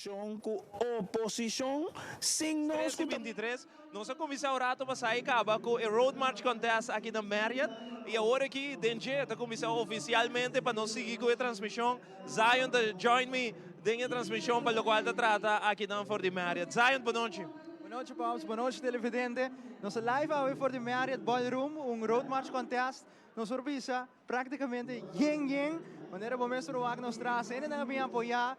Solushon ku oposishon sin nos ku ta. 23, Nos a kuminsá un rato pasá i kaba ku e Road March Contest aki na Marriott i awor aki den dje ta kuminsá ofisialmente pa nos sigui ku e transmishon. Zion ta join mi den e transmishon pa lokual ta trata akinan for di Marriott. Zion, bonochi. Bonochi Pops, bonochi televidente. Nos ta live awe for di Marriott Ballroom, un Road March Contest. Nos por bisa Práktikamente yen yen, manera bo mes por wak nos tras, hendenan a bin apoyá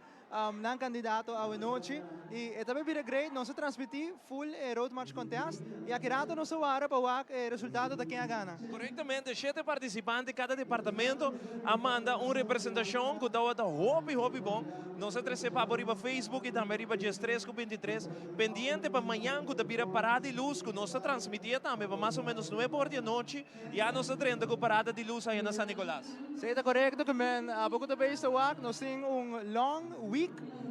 nan kandidato awenochi i e ta bai bira great. Nos a transmití full e Road March Contest i aki rato nos ta wara pa wak e resultado ta ken a gana. Korektamente, shete partisipante kada departamento a manda un representashon ku tabata hopi hopi bon. Nos a trese pa bo riba Facebook i tambe riba 13 ku 23. Pendiente pa mañan ku ta bira Parada di Lus ku nos ta transmitié tambe pa mas o menos nuebe or di anochi. Ya nos ta drenta ku parada di lus aya na San Nicolas. Sí, ta korekto ku men. Abo ku ta bay esta wak, nos tin un long week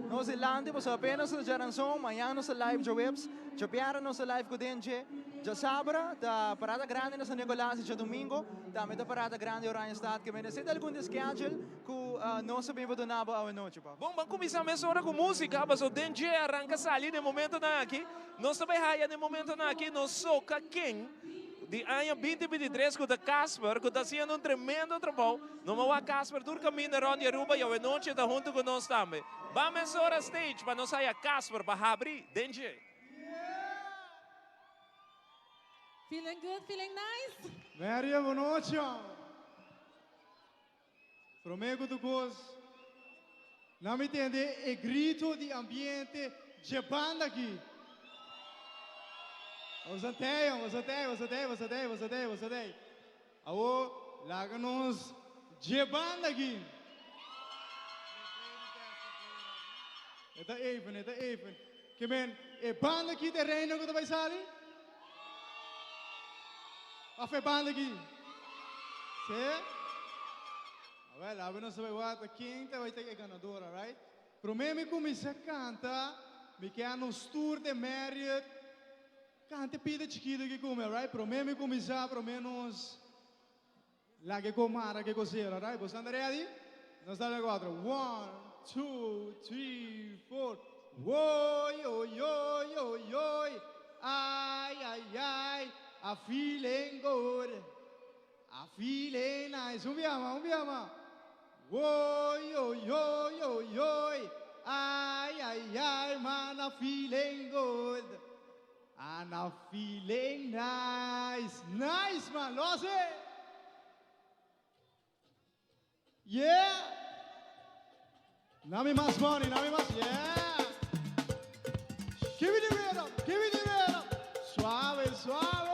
nos dilanti pasobra apenas ta djaranson, mañan nos ta live djaweps, djabièrnè nos ta live ku Dentje, djasabra ta parada grandi na San Nicolas i djadumingo tambe ta parada grandi Oranjestad. Ke men esei ta algun di e schedule ku nos ta bin pa duna bo awe nochi, pap. Bon, ban kuminsá mesora ku músika pasobra Dentje a ranka sali den momentonan aki. Nos ta bay haya den momentonan aki nos soka ken. Di aña 2023 ku ta Casper ku ta hasiendo un tremendo trabou. No a wak Casper tur kaminda rònt di Aruba i awenochi e ta huntu ku nos tambe. Ban mesora stage pa nos haya Casper pa habri den dje. Feeling good, feeling nice. Maria, bonochi. Promé ku tur kos, nan mi tende e grito di ambiente dje banda aki. Boso tei, boso tei, boso tei, boso tei, boso tei, boso tei. Awor laga nos dje banda aki. E ta even, e ta even. Ke men, e banda aki ta e reino ku ta bai sali? Of e banda aki? Sí? Awel, awe nos ta bai wak ta ken ta bai ta e ganador, alright? Promé mi kuminsá kanta, mi ke a nos tur den Marriott kanta e pida chikitu aki ku mi, alright? Promé mi kuminsá, promé nos Laga e komara ke kosero, right? Bo sta ready? Nos ta den cuatro. One, two, three, four. Woy, oy, oy, oy, oy. Ay, ay, ay. I feeling good. I feeling nice. Un biama, un biama. Woy, oy, oy, oy, oy. Ay, ay, ay, man, I feeling good. And I'm feeling nice. Nice, man. Lo hace. Yeah. Nami mas money, nami mas. Yeah. Give me the rhythm, give me the rhythm. Suave, suave.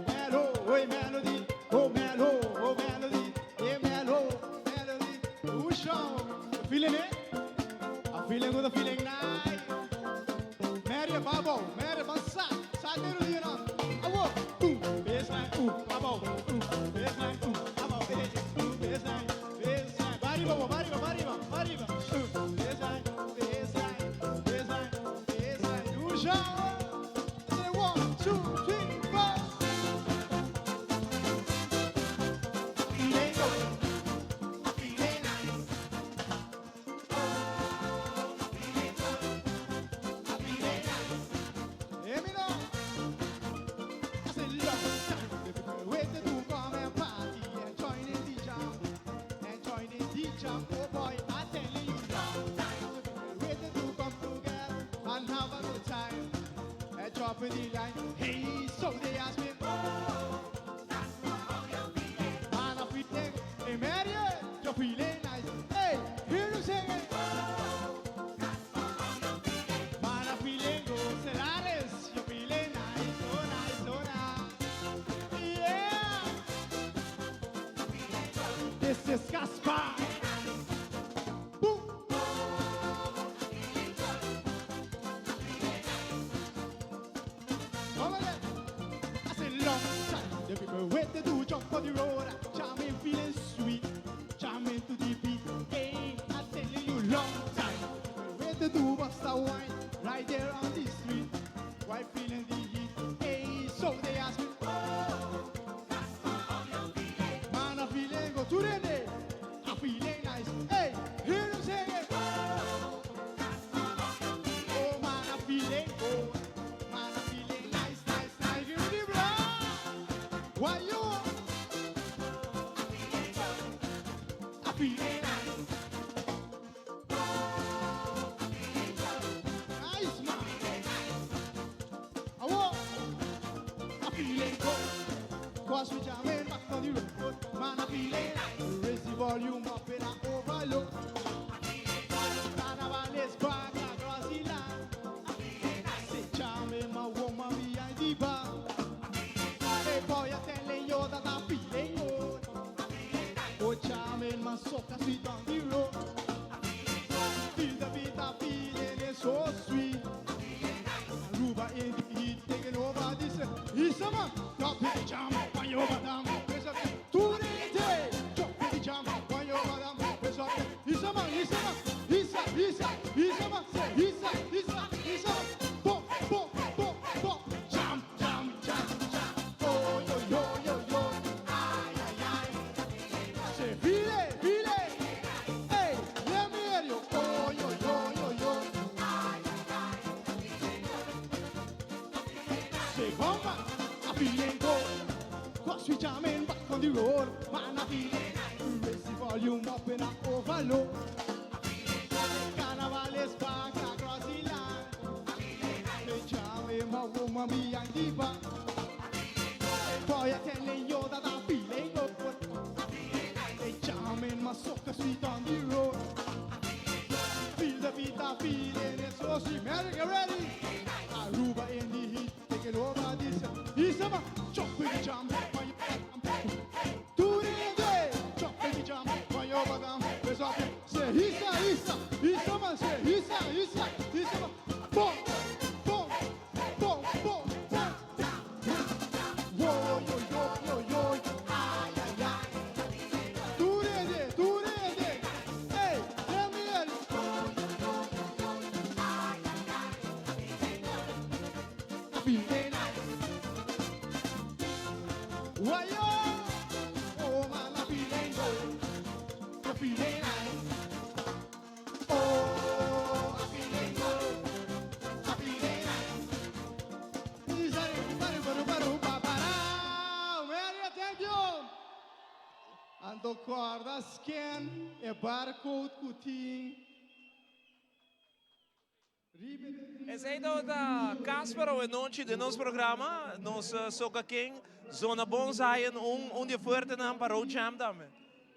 Melo, oi, melody. Oh, melo, oh, melody. Yeah, melo, melody. Usha. Feeling it? I'm feeling good, I'm feeling nice. Mary, babo, Mary, ban sa, sa den rudia nan. Awo, boom, baseline, ooh, abo, ooh, baseline, ooh, abo, eh, ooh, baseline, baseline. Ba riba, bo, ba riba, ba riba, ba riba. Ooh, baseline, baseline, baseline, baseline. Dusha. Say one, two, three, four. Feeling good, feeling nice. Hey, so they ask me, oh, man, I'm feeling, hey, Mary, you're feeling nice. Hey, hear you singing. Man, I'm feeling good. Celares, you're feeling nice, so nice, so nice. Yeah. This is Gaspar. Boom. Come again. I say long time. The people wait to do jump on the road. Jamming, feeling sweet. Jamming to the beat. Hey, I'm telling you long time. Wait to do bust a wine right there on the street. Why feeling the heat? Hey, so they ask me. Man, I'm feeling go to the day. I'm feeling nice. Hey, hear them singing. feeling nice. Nice man. Awo. I'm feeling good. Cause we jamming back on the road. Man, I'm feeling nice. Raise the volume up in a overload. Carnival is back across the land. Say jamming my woman behind the bar. Hey boy, I'm telling you that I'm feeling good. Oh, jamming my soca sweet on the road. Feel the beat, I'm feeling it so sweet. Aruba in the heat, taking over this. Isa man, drop the jam, when you over down. Raise up, to the day. Drop the jam, when you over down. Raise up, Isa man, Isa man, Isa, Isa, Isa man, say Isa, Isa, Isa man. Boom, boom, boom, boom. Jam, jam, jam, jam. Oh, yo, yo, yo, yo. Ay, ay, ay. Say, feel it, feel it. Hey, let me hear you. Oh, yo, yo, yo, yo. Say, bomba, I'm feeling good. Cause we jamming back on the road. Man, I'm feeling nice. Raise the volume up in a overload. Carnival is back across the land. They jamming my woman behind the bar. Boy, I'm telling you that I'm feeling good. They jamming my soca sweet on the road. Feel the beat, I'm feeling it so sweet. America ready? Aruba in the heat, taking over this. Isa man, jump with the jam. when you Do the day, jump with the jam. When you over down, raise up. Say Isa, Isa, Isa man, say Isa, Isa, Isa man. Boom, boom, boom, boom, boom. Whoa, yo, yo, yo, yo, ay, ay, ay. Do the day, do the day. Hey, let me hear you. Feeling nice. Why yo? Oh man, I'm feeling good. I'm feeling nice. Oh, I'm feeling good. I'm feeling nice. Thank you. Anto corda scan e barcode cu tin. Esey ta Casper anochi di nos programa, nos Soca King, zona bon Zion, un di fuerte nan pa Road Jam tambe.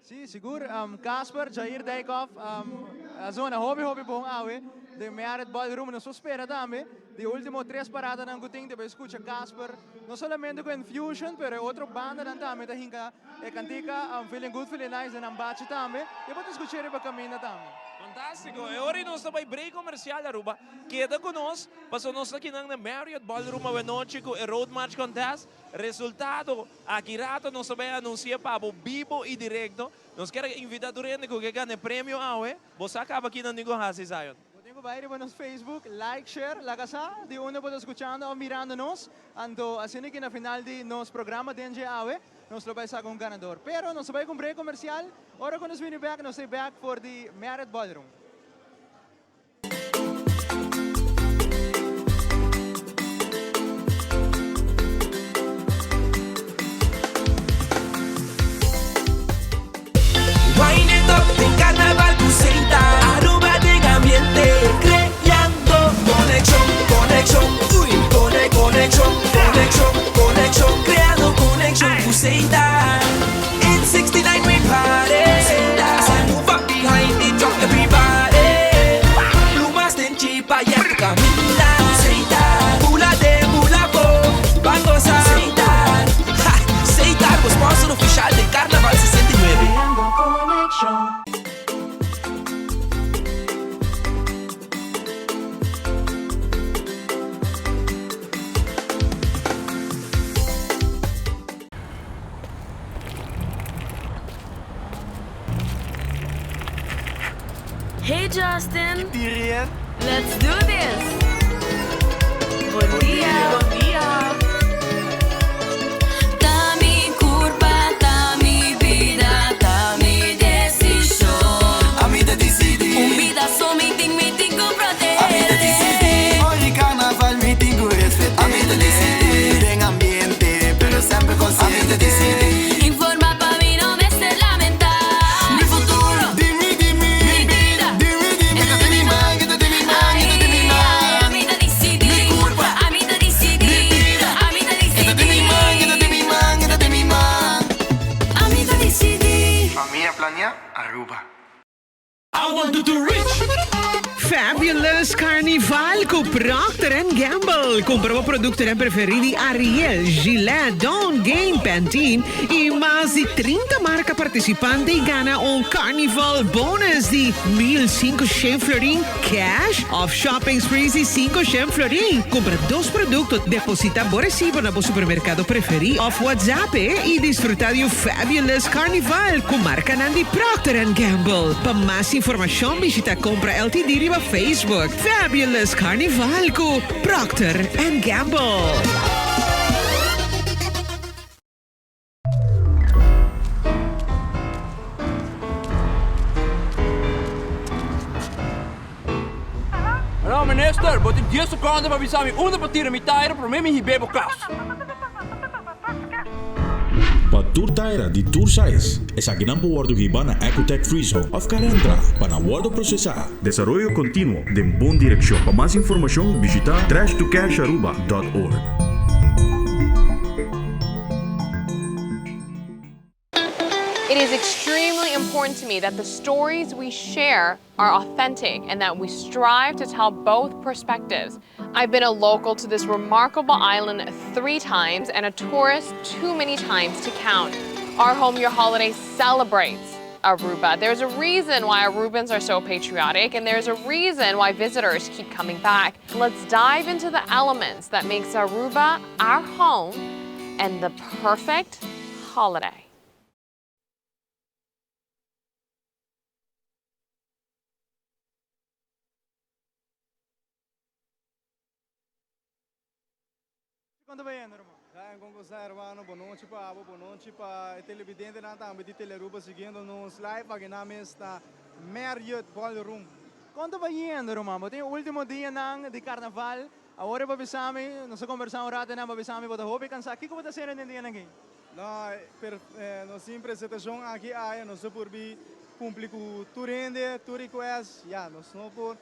Si, sigur. Casper, Jair Dijkhoff, a zona hopi hopi bon awe, den Marriott Ballroom, nos ta spera tambe, di ultimo tres parada nan cu tin, despues scucha Casper, no solamente cu Infusion, pero otro banda nan tambe, ta hinca e cantica, Feeling Good, Feeling Nice, nan bachi tambe, y bo ta scucha pa caminda tambe. Fantastico. Y awor nos ta bay break comercial, Aruba. Keda cu nos, paso nos aki na Marriott Ballroom anochi cu e Road March Contest. Resultado, aki rato nos ta bay anuncia pa bibo y directo. Nos kier invita tur hende cu gana premio awe. Bo caba aki na Nico Hasi Zion. Bo tin cu bay na Facebook, like, share, laga sa, di unda bo ta scuchando of mirando nos. Anto, asina cu na final di nos programa di awe, nos lo bay saca un ganador. Pero nos ta bay cu break comercial. Ora cu nos bin back, nos ta back for the Marriott Ballroom. Wind it up, den carnaval cu Setar. Aruba den ambiente, creando conexion, conexion, uy, conexion, conexion, conexion, creando conexion cu Setar. In 69 we party. As I move up behind the drop everybody. Plumas den chipa ya tu camina. Setar, bula den bula bo, ban goza. Setar, ha, Setar, sponsor oficial di Carnaval 69. Creando conexion. Hey Justin, Tirian. Let's do this! Bon dia! Bon dia! Ta mi curpa, ta mi bida, ta mi decision. Ami ta dicidi. Un bida so mi tin, mi tin cu protege. Ami ta dicidi. Ora carnaval mi tin cu respeta. Ami ta dicidi. Den ambiente, pero semper consciente. Ami ta dicidi. Informa pa mi no mester lamenta. Mi futuro. Compania Planea Aruba. I want to do rich! Fabulous Carnival cu Procter and Gamble. Cumpra bo productonan preferi di Ariel, Gillette, Dawn, Gain, Pantene y mas di 30 marca participante y gana un Carnival bonus di 1500 florin cash of shopping sprees di 500 florin. Cumpra dos producto, deposita bo recibo na bo supermercado preferi of WhatsApp e y disfruta di un Fabulous Carnival cu marcanan di Procter and Gamble. Pa mas informacion bishita Compra LTD riba Facebook. Fabulous Carnival cu Procter and Gamble. Hallo minister, bo tin dies seconde pa bisa mi unda pa tira mi taira prome mi hib'é bo cas. Pa tur taira di tur size, esakinan por wordo hiba na Ecotec Free Zone of Carentra pa nan wordo procesa. Desaroyo continuo den bon direccion. Pa mas informacion bishita trashtocasharuba dot org. It is extremely important to me that the stories we share are authentic and that we strive to tell both perspectives. I've been a local to this remarkable island three times and a tourist too many times to count. Our Home Your Holiday celebrates Aruba. There's a reason why Arubans are so patriotic and there's a reason why visitors keep coming back. Let's dive into the elements that makes Aruba our home and the perfect holiday. Con ta bayendo, ruman? Zion, con cosa, hermano? Bon nochi pa abo, bon nochi pa e televidentenan tambe di Telearuba siguiendo nos live aki na mes na Marriott Ballroom. Con ta bayendo, ruman? Bo tin e ultimo dianan di carnaval. Awor e bo bisa mi, nos a conversa un rato nan, bo bisa mi bo ta hopi cansa. Kico bo ta haciendo den dianan aki? No, per, nos tin presentacion aki aya, nos no por bi cumpli cu tur hende, tur request, ya, nos no por,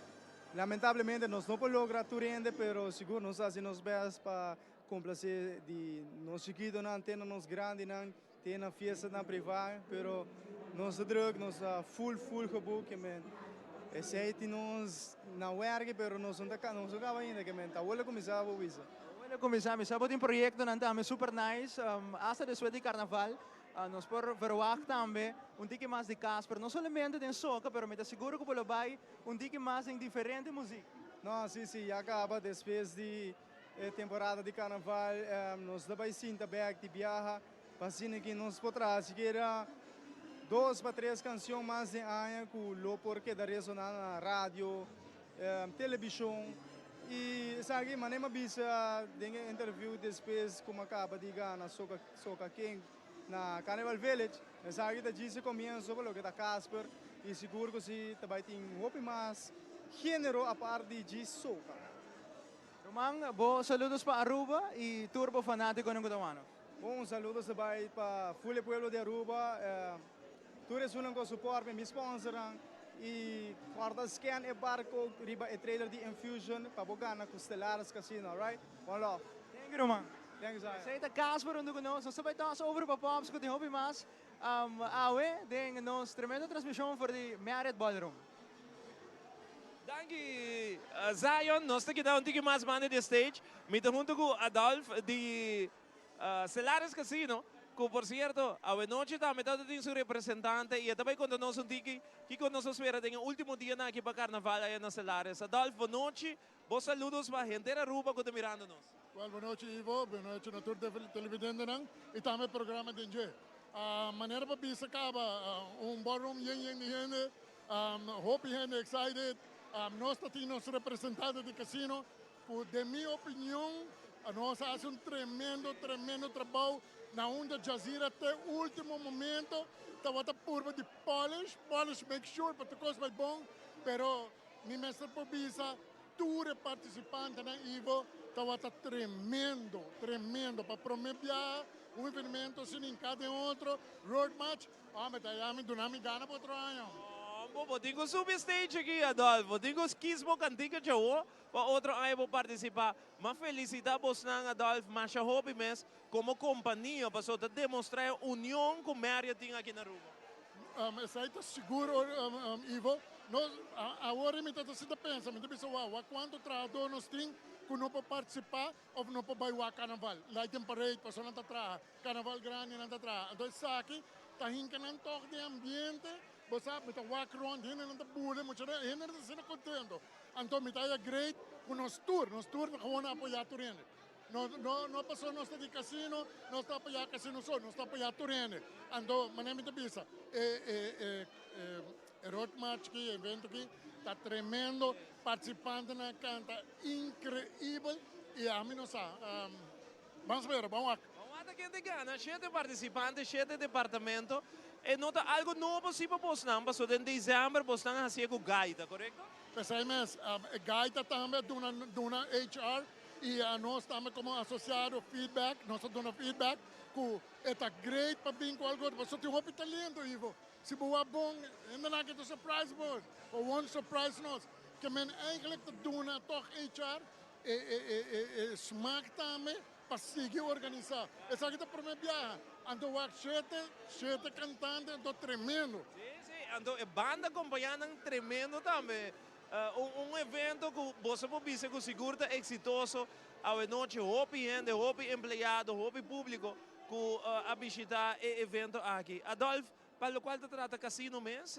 lamentablemente nos no por logra tur hende, pero sigur nos ta haci nos best pa complace di nos chikitonan te na nos grandinan, te na fiestanan priva, pero nos ta druk, nos ta full, full geboek, ke men esey tin nos na werki, pero nos no ta, nos no caba ainda, ke men ta awor lo cuminsa bo bisa. Awor lo cuminsa, mi sa bo tin proyectonan tambe super nice, hasta despues di carnaval nos por verwacht tambe un tiki mas di Casper, no solamente den soca, pero mi ta sigur cu bo lo bay un tiki mas den diferente muziek. No, si, si, ya caba despues di E temporada di carnaval nos ta bay sinta bek di biaha pa asina ki nos por traha sikiera dos pa tres cancion mas den aña cu lo por keda resona na radio, television y esaki manera mi a bisa den e interview despues cu mi a caba di gana Soca Soca King na Carnival Village esaki ta djis e comienzo pa loke ta Casper y sigur cu si ta bay tin hopi mas genero apart di djis soca. Ruman, bo saludos pa Aruba y tur bo fanaticonan cu ta wano. Bon, saludos ta bay pa full e pueblo di Aruba, tur esunnan cu a support mi, mi sponsornan y corda scan e barcode riba e trailer di Enfusion pa bo gana cu Stellaris Casino, alright? One love. Thank you ruman. Thank you Zion. Esey ta Casper hunto cu nos. Nos ta bay toss over pa Pops cu tin hopi mas awe den nos tremendo transmision for di Marriott Ballroom. Danki Zion, nos ta keda un tiki mas banda di e stage. Mi ta hunto ku Adolf di Celares Casino, ku por sierto awenochi tambe ta tin su representante i e ta bai konta nos un tiki kiko nos ta spera den e ultimo dianan aki pa Carnaval aya na Celares. Adolf, bonochi, bo saludos pa henter Aruba ku ta mirando nos. Wel, bonochi Ivo, bonochi na tur televidentenan i tambe programa den dje. Manera pa bisa kaba un ballroom yen yen di hende. Hopi hende excited. Nos ta tin nos representante di casino cu den mi opinion nos a haci un tremendo tremendo trabou na unda Jazeera te ultimo momento tabata purba di polish polish make sure pa tur cos bay bon pero mi mester por bisa tur e participantenan Ivo tabata tremendo tremendo pa prome biaha un evenemento asina hinca den otro road march. Hombre, ta ya mi duna mi gana pa otro aña. Bo bo tin cu subi stage aki, Adolf. Bo tin cu kies bo cantica djawo pa otro aña bo participa. Ma felicita bosnan, Adolf, masha hopi mes como compania pasobra ta demostra e union cu Marriott tin aki na Aruba. Esei ta sigur Ivo. Nos awor mi ta ta sinta pensa, mi ta bisa wou wak kuantu trahadó nos tin ku no por partisipá òf no por bai wak karnaval. Lighting parade pasobra nan ta traha, karnaval grandi nan ta traha. Anto esaki ta hinka nan tòg den ambiente, bo sa, mi ta wak rònt hendenan ta bule, muchanan, hendenan ta asina kontento. Anto mi ta haya great ku nos tur, nos tur ta gewoon apoyá tur hende. No, no, no paso nos ta di casino, nos ta apoyá casino so, nos ta apoyá tur hende. Anto, manera mi ta bisa, e, e, e, e, e road march aki, e evento aki, ta tremendo, participantenan a canta increibel, y ami no sa, ban spera, ban wak. Ban wak ta ken ta gana, shete participante, shete departamento, e no ta algo nobo si pa bosnan, paso den december bosnan a hacié cu gaita, corecto? P'esei mes, e gaita tambe a duna, duna HR Y anos tambe como asociado feedback, nos a duna feedback cu e ta great pa bin cu algo, pasobra tin hopi talento Ivo. Si bo wak bon, hendenan ke ta surprise bo, gewoon surprise nos. Ke men eigenlijk ta duna toch HR e e e e e smaak tambe pa sigui organisa. Esaki ta prome biaha, anto wak shete, shete cantante, anto tremendo. Si, si, anto e banda acompaña nan tremendo tambe. Un evento ku boso por bisa ku sigur ta eksitoso. Awe nochi hopi hende, hopi empleado, hopi públiko ku a bishitá e evento aki. Adolf, pa lokual ta trata kasino mes,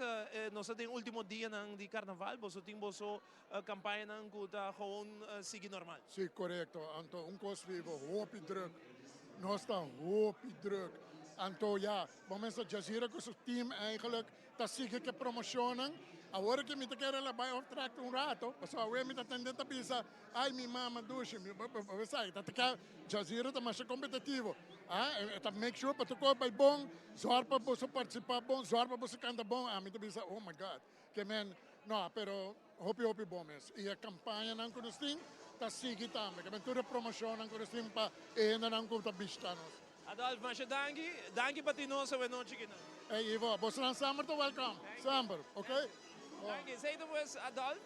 nos ta den último dianan di karnaval, boso tin boso kampañanan ku ta gewoon sigui normal? Sí, korekto. Anto un kos vivo, hopi drùk. Nos ta hopi drùk. Anto ya, bo mester Jazeera ku su team eigenlijk Ta sigui ke promocionnan. Awor ke mi ta kere la bai off track un rato, pasobra awe mi ta tende ta bisa, ay mi mama dushi, mi bo sa, e ta ta Jazeera ta masha competitivo. Ah, e ta make sure pa tur cos bai bon, zorg pa boso participa bon, zorg pa boso canta bon. Ami ta bisa, oh my God, ke men, no, pero hopi hopi bon mes. Y e campañanan cu nos tin ta sigui tambe, ke men tur e promocionnan cu nos tin pa e hendenan cu ta bishita nos. Adolf, masha danki. Danki pa tin nos awe nochi kinan. Ey Ivo, bosonan semper ta welcome. Semper, ok? Danki. Esey ta pues Adolf,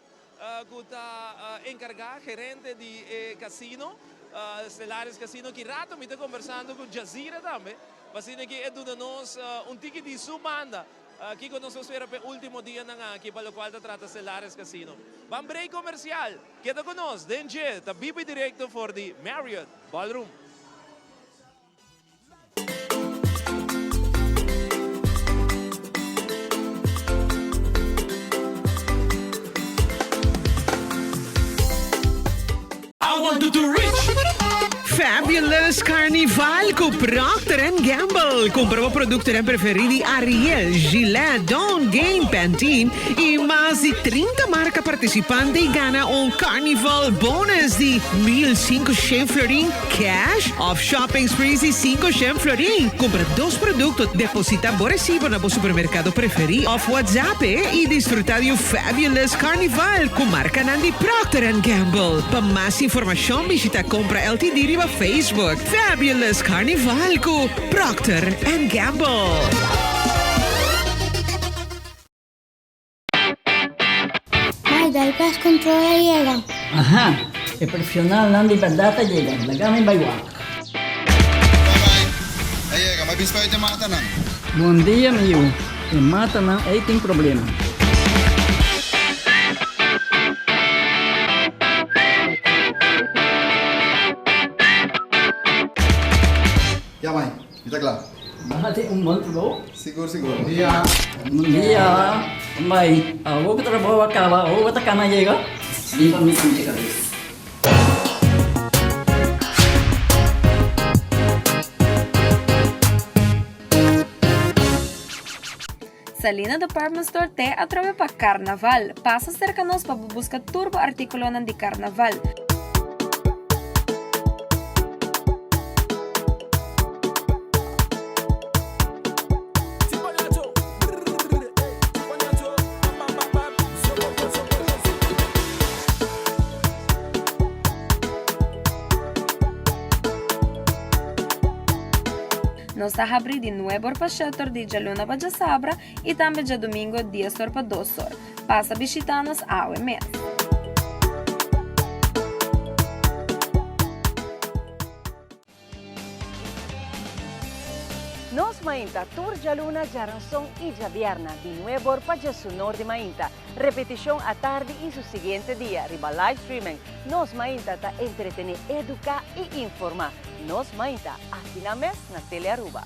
cu ta encarga, gerente di e casino, Stellaris Casino. Ki rato mi ta conversando cu Jazira tambe, pa asina ki e duna nos un tiki di su banda, kico nos ta spera pa e ultimo dianan aki pa locual ta trata Stellaris Casino. Ban break comercial. Keda cu nos den dje ta bibi directo for di Marriott Ballroom. Fabulous Carnival cu Procter and Gamble. Cumpra bo productonan preferi di Ariel, Gillette, Dawn, Gain, Pantene y mas di 30 marca participante y gana un Carnival bonus di 1500 florin Cash of shopping sprees di cinco shen florin. Cumpra dos producto, deposita bo recibo na bo supermercado preferi of WhatsApp e y disfruta di un fabulous carnival cu marcanan di Procter and Gamble. Pa mas informacion bishita Compra Ltd riba Facebook. Fabulous Carnival cu Procter and Gamble. Mai, dal pest control a yega. Aha, e profesionalnan di berdad a yega, laga mi bai wak. Bye, a yega, mi a bin spuit e matanan. Bon dia mi yu, e matanan ei tin problema. Ya mai, mi ta kla. Nan tin un bon trabou. Sigur sigur. Bon dia. Bon dia. Mai, awor ku trabou a kaba, awor bo ta kana yega? Bin pa mi pinche kabes. Salina Department Store te atrobe pa Carnaval. Pasa cerca nos pa bo busca tur bo articulonan di Carnaval. Nos ta habri di nuebe or pa shete or di djaluna pa djasabra i tambe djadumingo dies or pa dos or. Pasa bishita nos awe mes. Nos. Nos Mainta tur djaluna, djaranson i djabierna di nuebor pa djesunor di mainta. Repetishon atardi i su siguiente dia riba live streaming. Nos Mainta ta entretené, eduká i informá. Nos Mainta, aki nan mes na Telearuba.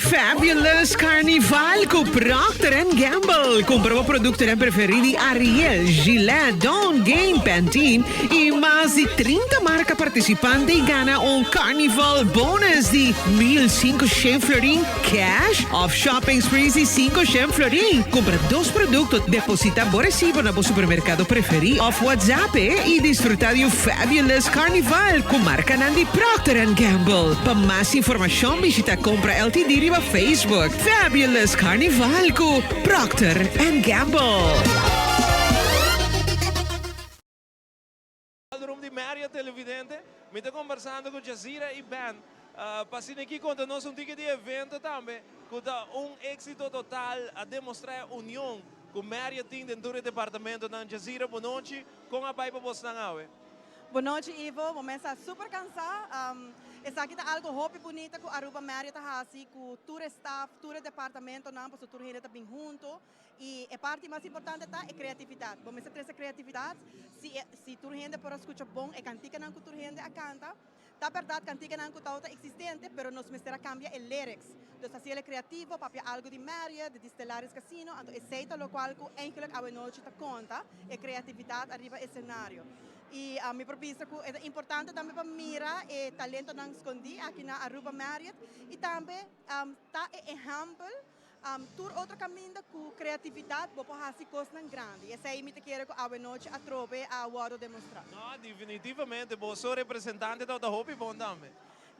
Fabulous Carnival cu Procter and Gamble. Cumpra bo productonan preferi di Ariel, Gillette, Dawn, Gain, Pantene y mas di 30 marca participante y gana un Carnival bonus di 1500 florin cash of shopping sprees di 500 florin. Cumpra dos producto, deposita bo recibo na bo supermercado preferi of WhatsApp e y disfruta di un fabulous Carnival cu marcanan di Procter and Gamble. Pa mas informacion bishita Compra LTD riba Facebook. Fabulous Carnival cu Procter and Gamble. Ballroom di Marriott Televidente, mi ta conversando cu Jazira y Ben pa asina aki conta nos un tiki di evento tambe cu ta un exito total a demostra e union cu Marriott tin den tur e departamentonan. Jazira, bonochi, con a bay pa bosnan awe? Bonochi Ivo, bo mes ta super cansa. Esaki ta algo hopi bunita cu Aruba Marriott ta haci cu tur e staff, tur e departamentonan pasobra tur hende ta bin hunto. Y e parti mas importante ta e creatividad. Bo mester trece creatividad. Si e si tur hende por a scucha bon e canticanan cu tur hende a canta. Ta berdad canticanan cu tawata existente, pero nos mester a cambia e lyrics. Dus haci el creativo, papia algo di Marriott, di Stellaris Casino, anto esey ta locual cu eigenlijk awenochi ta conta, e creatividad ariba escenario. Y mi por bisa cu e ta importante tambe pa mira e talentonan scondi aki na Aruba Marriott y tambe ta e ehempel Tur otro caminda cu creatividad bo por haci cosnan grandi. Esey mi ta kere cu awenochi atrobe a wordo demostra. No, definitivamente boso representante tabata hopi bon tambe.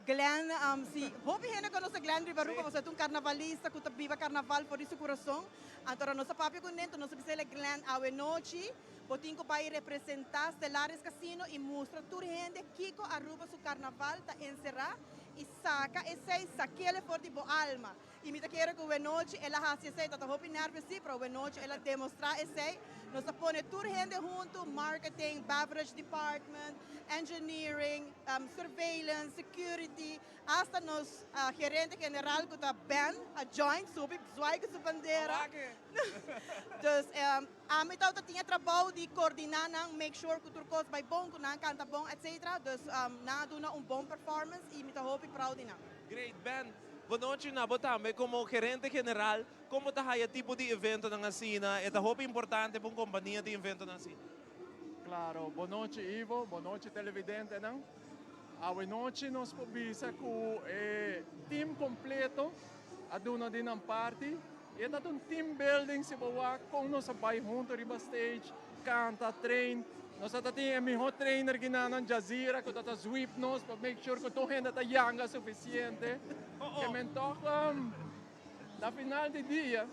Glenn, si hopi hende conoce Glenn riba Aruba, pasobra e ta un carnavalista cu ta biba carnaval for di su curason. Anto ora nos a papia cu ne, nos a bis'el, Glenn, awenochi bo tin cu bay representa Stellaris Casino y mustra tur hende kico Aruba su carnaval ta encera y saca esey, saquele for di bo alma. I mi ta kere ku wenochi el a hasi esei. Ta ta hopi nervio si, pero wenochi el a demostrá esei. Nos a pone tur hende huntu, marketing, beverage department, engineering, surveillance, security, asta nos gerente general ku ta Ben a join, subi zwai ku su bandera. Dus ami tabata tin e trabou di koordiná nan, make sure ku tur kos bai bon, ku nan kanta bon, etcetera. Dus nan a duna un bon performance i mi ta hopi proud di nan. Great, Ben. Bo nochi na bo tambe komo gerente general, kon bo ta haya tipo di eventonan asina? E ta hopi importante pa un kompania tin eventonan asina. Klaro. Bo nochi Ivo, bo nochi televidentenan. Awe nochi nos por bisa ku e team kompleto a duna di nan parti. I e ta un team building si bo wak kon nos a bai hunto riba stage, kanta, train. Nos a ta tin e miho trainer ginanan, Jazira, ku ta ta sweep nos pa make sure ku tur hende ta yanga sufisiente. Ke men tòg na final di dia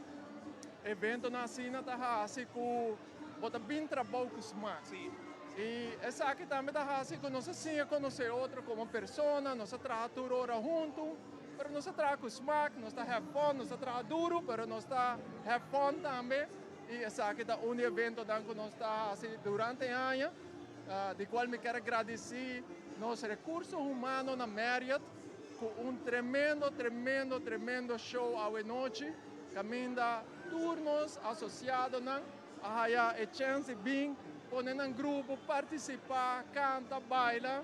eventonan asina ta hasi ku bo ta bin trabou ku smak. I esaki tambe ta hasi ku nos a siña konosé otro komo persona, nos a traha tur ora huntu. Pero nos ta traha ku smak, nos ta have fun, nos ta traha duru, pero nos ta have fun tambe. I esaki ta un di eventonan ku nos ta hasi durante e aña, di kual mi kier a gradisí nos rekurso humano na Marriott ku un tremendo, tremendo, tremendo show awenochi, kaminda tur nos asosiadonan a haya e chèns di bin pone nan grupo, partisipá, kanta, baila.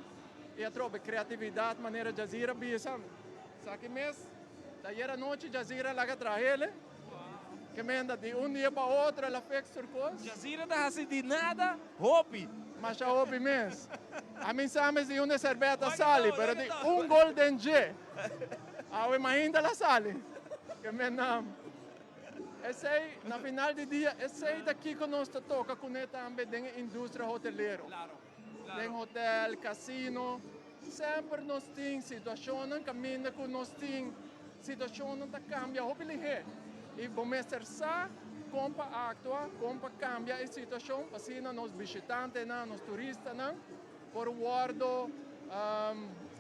I atrobe kreatividat manera Jazira bisa. Esaki mes ta ayer anochi Jazira laga trahele. Ke menda di un dia pa otro el a fix tur kos. Jazira ta hasi di nada hopi. Masha hopi mes. Ami sa mes di unda e serbet a sali, pero di un gol den dje. Awe mainta el a sali. Ke menda esei na final di dia esei ta kiko nos ta toka kuné tambe den e industria hotelero. Den hotel, casino, semper nos tin situacionnan caminda cu nos tin situacionnan ta cambia hopi lihe y bo mester sa con pa actua, con pa cambia e situacion pa asina nos bishitantenan, nos turistanan. por wordo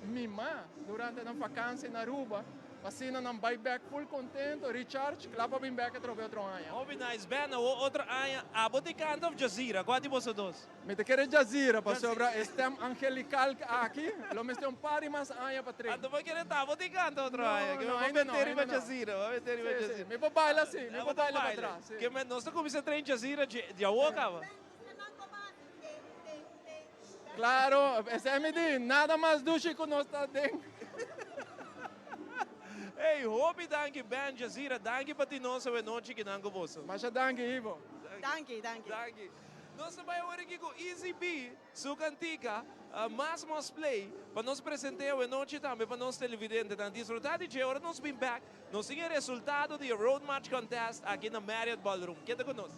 mima durante nan vakantie na Aruba, pa asina nan bay bek full contento, recharge, cla pa bin bek atrobe otro aña. Hopi nice, Ben, awor otro aña abo ta canta of Jazira? Cua di boso dos? Mi ta kere Jazira pasobra e stem angelical aki lo mester un par di mas aña pa train. Anto bo kere ta abo ta canta otro aña? No, no, ainda no, ainda no. Jazira, bo mete riba Jazira. Mi por baila si, mi por baila pa atras, si. Ke nos ta cuminsa train Jazira dje awor caba. Claro, esei mi di, nada mas dushi cu nos ta den. Hey, hopi danki Ben, Jazira, danki pa tin nos awe nochi kinan cu boso. Masha danki, Ivo. Danki, danki. Danki. Nos ta bai awor aki cu Easy B, su cantica, Mas Must Play, pa nos presente awe nochi tambe pa nos televidentenan. Disfruta di dje, ora nos bin bek, nos tin e resultado di e Road March Contest aki na Marriott Ballroom. Keda cu nos.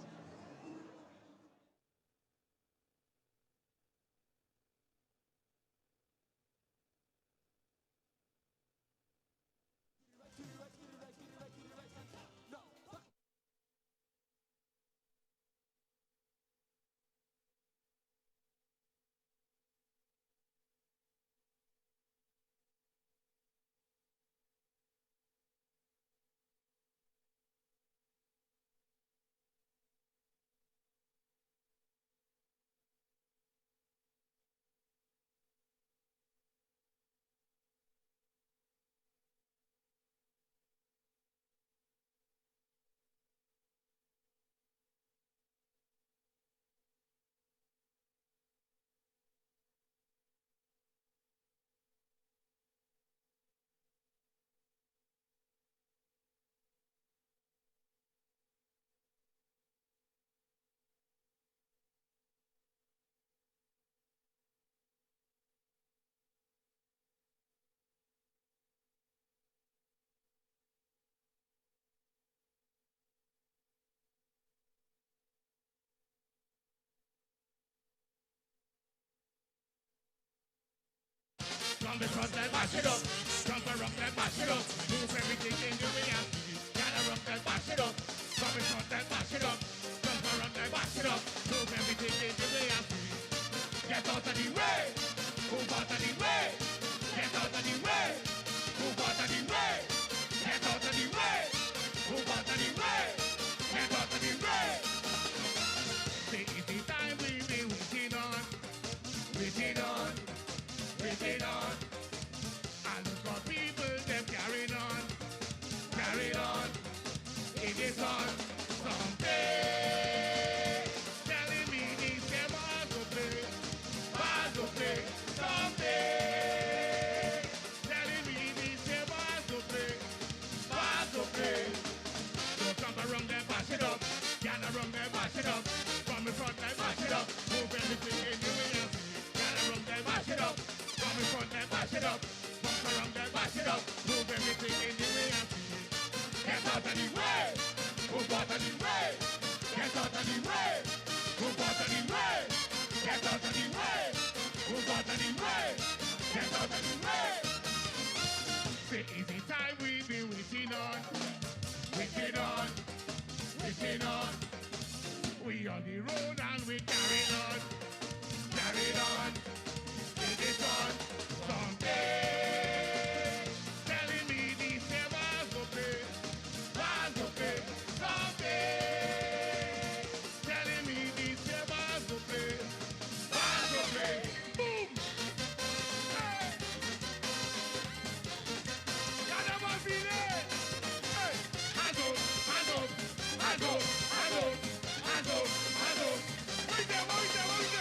From the front and mash it up. Jump around and mash it up. Move everything in the way and Gather up and mash it up. From the front and mash it up. Jump around and mash it up. Move everything in the way and Get out of the way. Move out of the way. Get out of the way. Move out of the way. Get out of the way. Move out of the way. Get out of the way. Say it's the time we be waiting on. Waiting on. Waiting on. And look for people them carrying on. Carrying on. In the sun. Someday. Telling me this game was to play. Was to play. Someday. Telling me this game was to play. Was to play. So jump around and mash it up. Gather around and mash it up. From the front and mash it up. Move everything in the way. Gather around and mash it up. From the front and mash it up. Bump around and mash it up. Move everything in the way. Get out of the way. Move out of the way. Get out of the way. Move out of the way. Get out of the way. Move out of the way. Get out of the way. Say easy time we be waiting on. Waiting on. Waiting on. We on the road and we carry on. Carry on. It is on. Someday. Telling me this year was okay. Was okay. Someday. Telling me this year was okay. Was okay. Boom. Hey. Carnaval Village. Hey. Hands up, hands up, hands up, hands up, hands up, hands up. Wait there, wait there, wait there.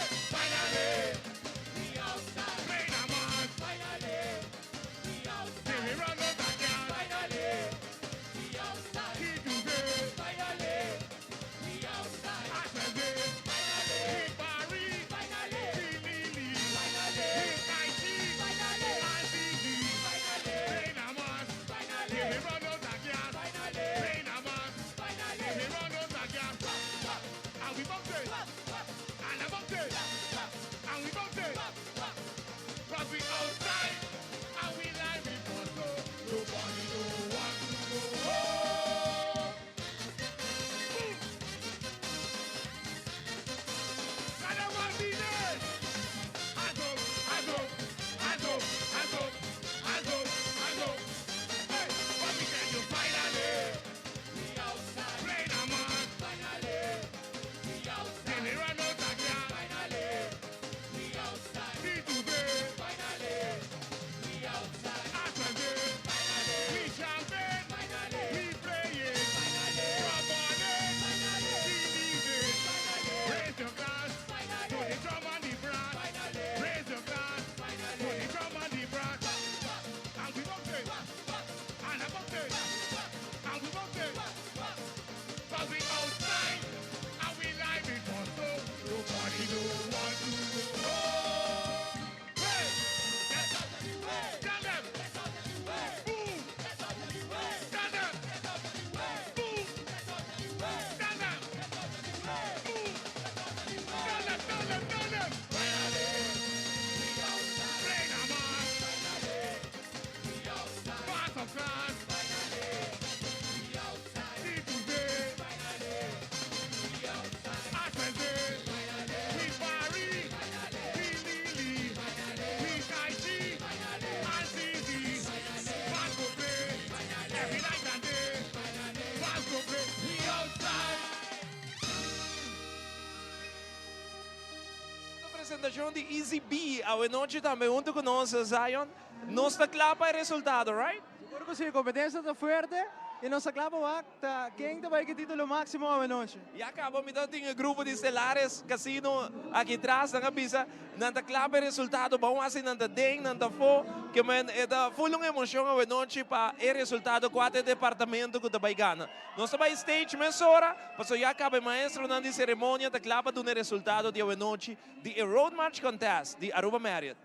representashon di Easy B awe nochi tambe huntu ku nos, Zion. Nos ta kla pa e resultado, right? Sigur ku si, kompetensia ta fuerte i nos ta kla pa wak ta ken ta bai ku e titulo máksimo awe nochi. Ya kaba mi ta tin e grupo di Stellares Casino aki tras, nan a bisa nan ta kla pa e resultado, bon hasi nan ta den, nan ta afó, ke men e ta ful un emocion awe nochi pa e resultado kua ta e departamento ku ta bai gana. Nos ta bai stage mesora, pasobra ya kaba e maestronan di ceremonia ta kla pa duna e resultado di awe nochi di e Road March Contest di Aruba Marriott.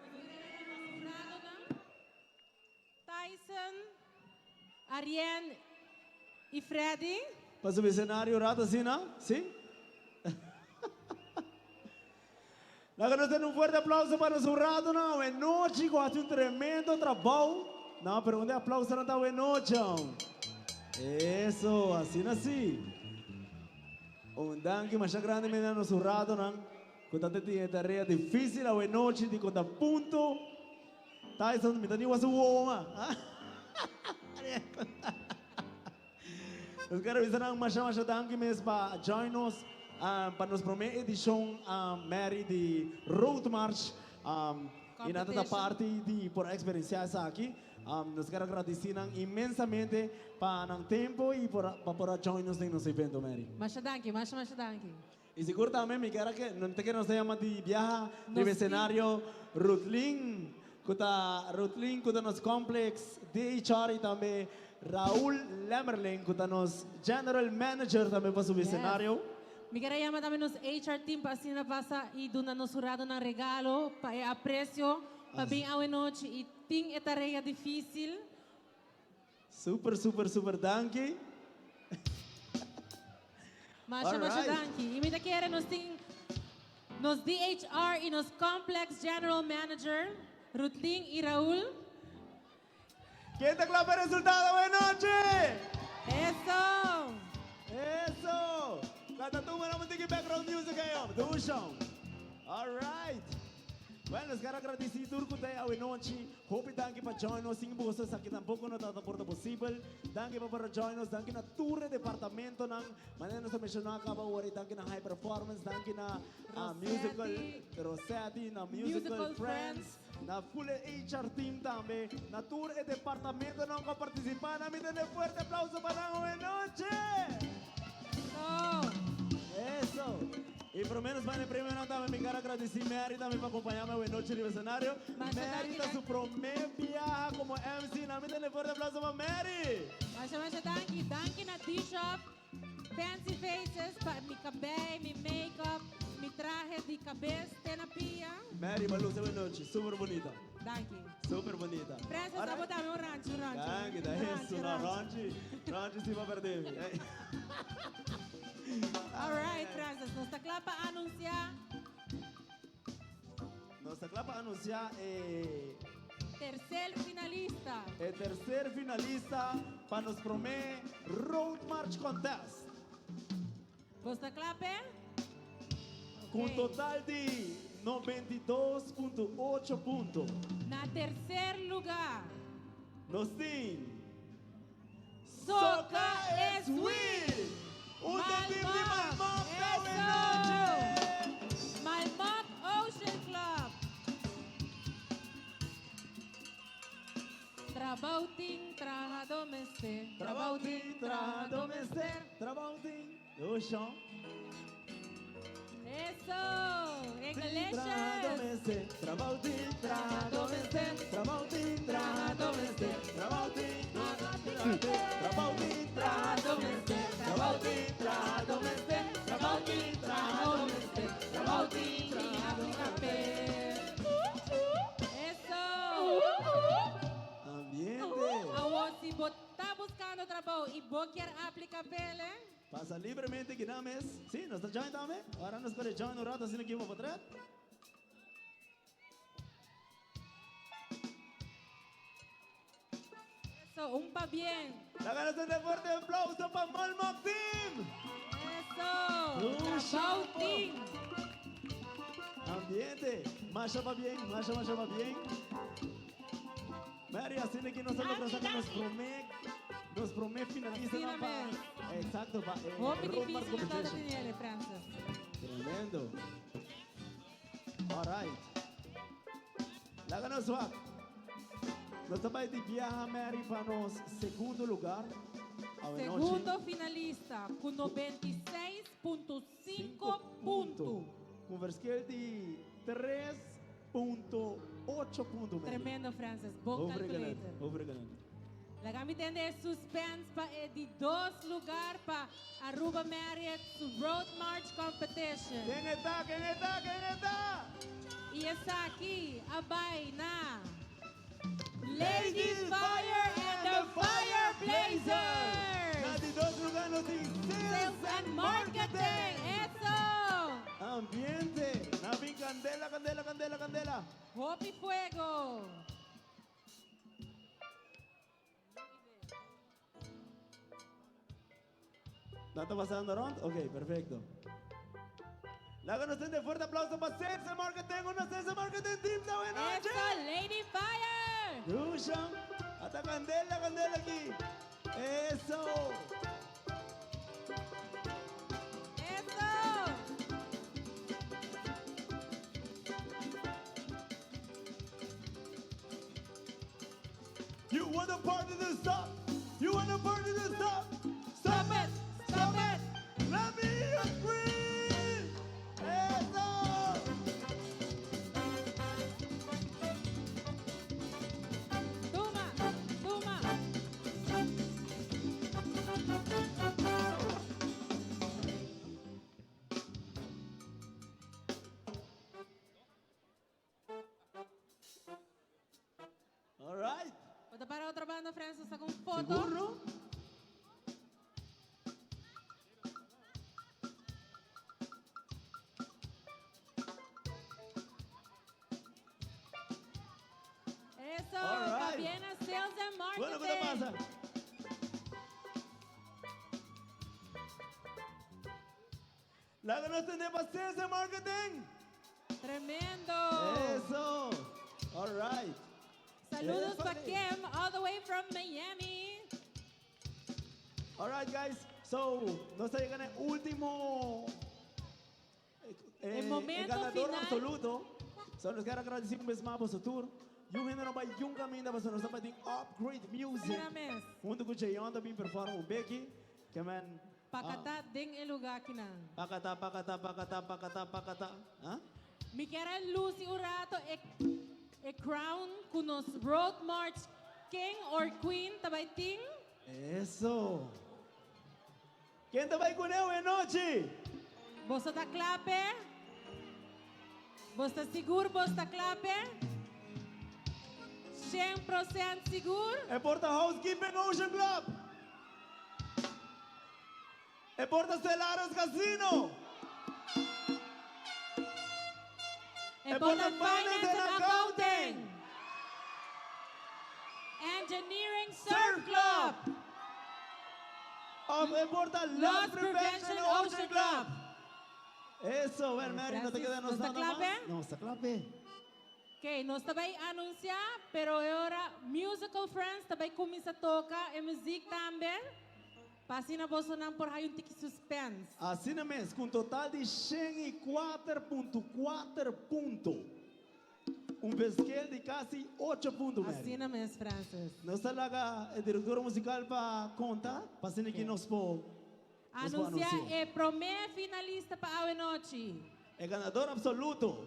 Tyson, Arienne y Freddy. Pa subi escenario un rato asina, si? Laga nos tene un fuerte aplauso pa nos huradonan awe nochi cu haci un tremendo trabou. No, pero unda e aplausonan ta awe nochi? Eso, asina si. Un danki masha grandi mene na nos huradonan. Ku ta tin e tarea difísil awe nochi di konta punto. Tyson, mi ta ni wak su wowo ma. Nos kere bisa nan masha masha danki mes pa join nos pa nos prome edishon Mary di Road March. I nan ta ta parti di por a eksperensiá esaki. Nos kere agradisí nan inmensamente pa nan tempo i pa por a join nos den nos evento Mary. Masha danki, masha masha danki. I sigur tambe mi kier a ke no ta ke nos ta yama di biaha riba escenario Rutlin ku ta Rutlin ku ta nos complex DHR i tambe Raul Lemmerling ku ta nos general manager tambe pa subi escenario. Mi kier a yama tambe nos HR team pa asina pasa i duna nos huradonan regalo pa e aprecio pa bin awe nochi i tin e tarea dificil. Super super super danki. Masha masha danki. Y mi ta kere nos tin nos DHR y nos Complex General Manager Rutlin y Raul. Ken ta kla pa e resultado awe nochi? Eso! Eso! Kanta tumba nan un tiki background music ei op. Dushon. Alright. Bueno, nos ker agradeci tur cu ta ei awe nochi. Hopi danki pa join nos, sin boso esaki tampoco no tabata por ta posibel. Danki pa por a join nos, danki na tur e departamentonan, manera nos a menciona caba awor, danki na High Performance, danki na Musical Rossetti, na Musical Friends, na full e HR team tambe, na tur e departamentonan cu a participa, nan mi tene fuerte aplauso pa nan awe nochi! Eso! Y por lo menos pa e premionan tambe mi ker a gradici Mary tambe pa acompaña mi awe nochi riba escenario. Mary ta su prome biaha como MC. Nan mi tene fuerte aplauso pa Mary! Masha masha danki. Danki na D-Shop, Fancy Faces pa mi cabey, mi make-up, mi trahe di cabes te na pia. Mary ba luci awe nochi. Super bunita. Danki. Super bunita. Francis, abo tambe un ranchi, un ranchi. Danki, ta eso. No, ranchi, ranchi si pa perde mi. All right, Francis, nos ta kla pa anuncia. Nos ta kla pa anuncia e. Tercer finalista. E tercer finalista pa nos prome Road March Contest. Bos ta kla p'e? Ku un total di 92.8 punto. Na tercer lugar. Nos tin. Soca es Will! Un den team di Malmok ta awe nochi! Malmok Ocean Club! Trabou tin, trahadó mester. Trabou tin, trahadó mester. Trabou tin, Ocean. Eso! Engelicious! Trabou tin, trahadó mester. Trabou tin, trahadó mester. Trabou tin, trabou tin, trahadó mester. Trabou tin, trahadó mester. Trabou tin, trahadó mester. Trabou tin, trahadó mester. Eso! Ambiente. Awor si bo ta buscando trabou y bo kier aplica pele. Pasa libremente ki nan mes. Sí, nos ta join tambe. Ora nos kore join un rato asina ki bo potret. Eso, un pabien. Laga nos tende fuerte aplauso pa Malmok Team. Eso, trabou team. Ambiente. Masha pabien, masha masha pabien. Mary, asina ki nos a logra saca nos prome, nos prome finalista Asina pa, mes. exacto, pa e Hopi Road March difícil ta Competition. tinele, Francis. Tremendo. Alright. Laga nos wak. Nos ta bai di biaha Mary pa nos segundo lugar. Awe nochi. Segundo finalista ku 96.5 punto. Ku un verschil di 3.8 punto Mary. Tremendo Francis, bon calculator. Hoofrekening. Laga mi tende e suspense pa e di dos lugar pa Aruba Marriott su Road March Competition. Ken e ta? Ken e ta? Ken e ta? Y esaki a bay na Ladies Fire and the Fire Blazers! Na di dos lugar nos tin Sales and Marketing! Eso! Ambiente! Na bin candela, candela, candela, candela! Hopi fuego! ¿No está pasando rond? Ok, perfecto. Laga nos tende fuerte aplauso para Sales and Marketing, una Sales and Marketing Team de buena noche. Eso, Lady Fire! Dushan, hasta candela, candela aquí. Eso. Eso! You want the party to stop. You want the party to stop. Stop it. Stop it. Let me hear you scream. Eso. Tuma, tuma. All right. Bota para otro banda, Francis, saca un foto. Seguro? Eso, All right. Fabiana Sales and Marketing. Bueno, ¿qué te pasa? Laga nos tende pa Sales and Marketing. Tremendo. Eso. All right. Saludos pa Épale. Kim, all the way from Miami. All right, guys. So, nos ta yega na e ultimo E momento ganador final. absoluto. So, nos kier gradici un bes mas pa tur. Y un hende no bay un caminda, paso nos ta bay tin Upgrade Music. Mira mes. Hunto cu Jayon ta bin perform un beki. Ke men. Pakata den e lugar akinan. Pakata, pakata, pakata, pakata, pakata. Ah? Mi kier a luci un rato e e crown cu nos Road March King or Queen ta bay tin. Eso. Ken ta bay cune awe nochi? Boso ta cla p'e? Bos ta sigur bos ta cla p'e? Shen procent sigur? E por ta Housekeeping Ocean Club. E por ta Stellares Casino. E por ta Finance and Accounting. Engineering Surf Club. Of e por ta Loss Prevention Ocean Club. Eso, well, Mary, no te queda nos Nos ta nada cla mas. p'e? No, ta cla p'e. Ok, nos ta bay anuncia, pero e ora Musical Friends ta bay cuminsa toca e muziek tambe, pa asina bosonan por hay un tiki suspense. Asina mes, cu un total di 104.4 punto. Un verschil di casi ocho punto, Mary. Asina mes, Francis. Nos ta laga e directora musical pa conta, pa asina ki nos por nos por Anuncia anuncia. e prome finalista pa awe nochi. E ganador absoluto.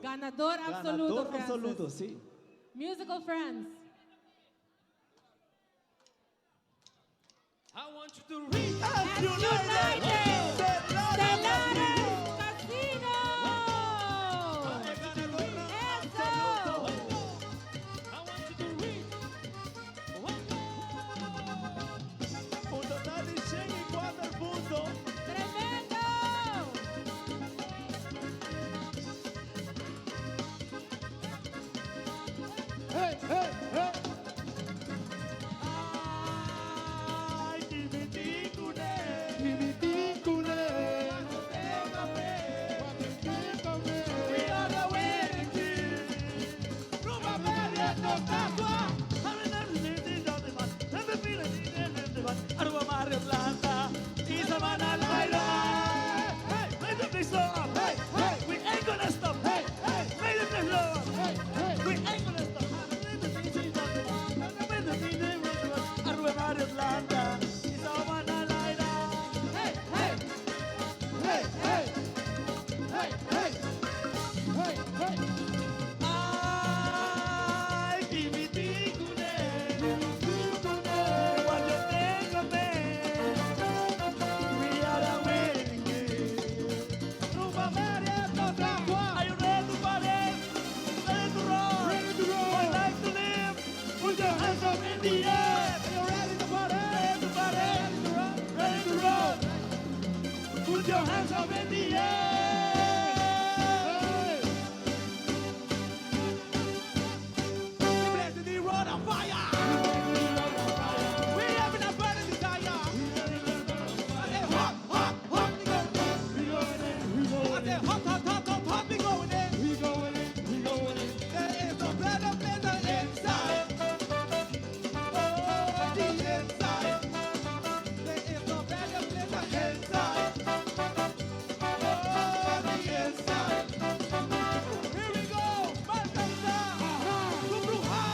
Ganador absoluto, Ganador Francis. absoluto, sí. Musical Friends. I want you to read. As United! Stellares Casino! Eso! Un total di 104 punto. Tremendo! Hey, hey, hey! Ay, ki mi tin cune. Ki mi tin. up in the air. Are you ready to party? Ready to party? Ready to rock? Ready to rock? Put your hands up in the air. We blessing the road on fire. We having a burning desire. I say hot, hot, hot, we going in. We going in, we going in. I say hot, hot, hot, hot, hot, we going in. We going in, we going in. There is no better place than inside. Oh, the inside. There is no better place than inside. Oh, the inside. Here we go. Malcansa. Kubruha.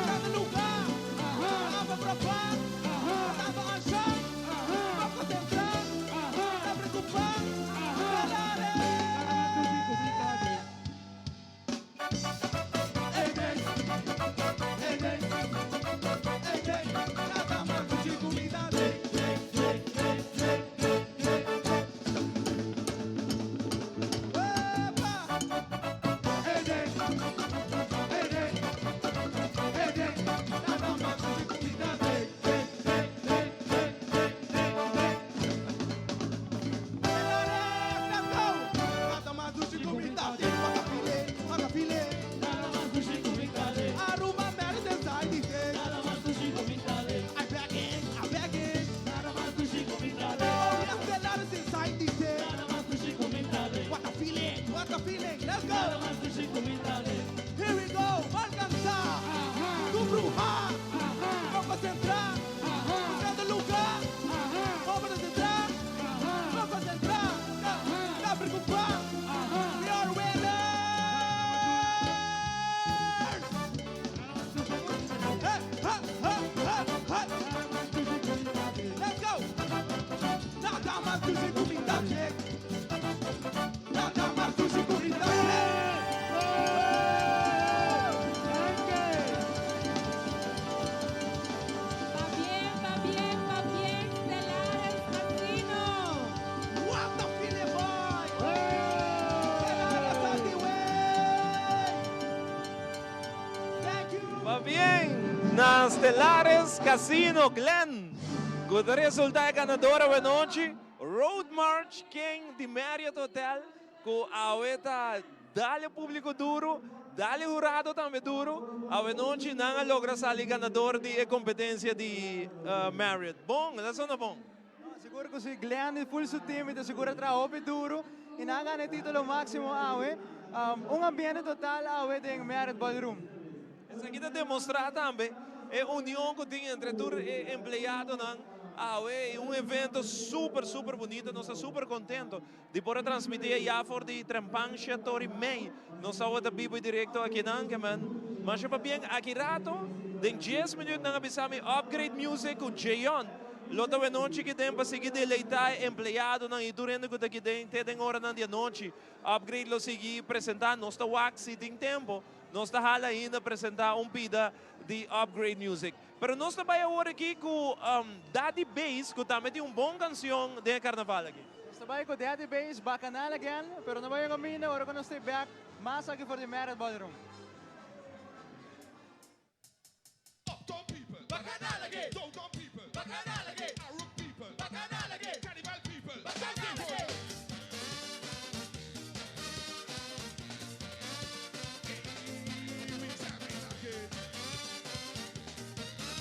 Kada lugar. Tava pra Tava achar. Pa concentrar. Ta preocupa. Aruba merece inside the thing. I begging, I begging. Oh, yes, the love is inside the thing. What a feeling, what a feeling. Let's go. Here we go. Alcanza. Tu bruja. Vamos a entrar. Buscando lugar. Vamos a entrar. Vamos a entrar. No preocupar. We are winners. Hey, ha, ha, ha, ha. Let's go. Nada mas dushi kumita check. Nada mas dushi kumita check. Pabien, pabien, pabien, Stellares Casino. What the feeling, boy! Stellares on the way. Thank you. Pabien, na Stellares Casino, Glenn. Ku ta resulta ganador awe nochi. Road March King di Marriott Hotel. Ku awe ta dal publico duro, dal hurado tambe duro. Awe nochi nan a logra sali ganador di competencia di Marriott. Bon, esey ta bon. Sigur cu si Glenn y full su team ta sigur traha duro y nan a gana titulo maximo awe. Un ambiente total awe den Marriott Ballroom. Esaki ta demostra tambe e union cu tin entre tur empleadonan. Awe, un evento super, super bunita. Nos ta super contento di por transmiti ya for di trempan Tori May. Nos ta bibo directo aki nan, man. Mas pabien aki rato, den 10 minuut nan a bisa mi Upgrade Music cu Jayon. Lo ta nochi aki den pa sigui deleita empleadonan y durante cu aki den te den ora nan di anochi. Upgrade lo sigui presenta, nos ta wak si tin tempo. Nos ta hala ainda presenta un pida di Upgrade Music. Pero nos ta bay awor aki cu Daddy Bass, cu tambe tin un bon cancion di carnaval aki. Nos ta bay cu Daddy Bass, Bacchanal again, pero no bay caminda, awor cu nos ta back, mas aki for di Marriott Ballroom. Uptown people, Bacchanal again. Downtown people, Bacchanal again. Aruba people, Bacchanal again. Carnival people, Bacchanal again. We jamming again.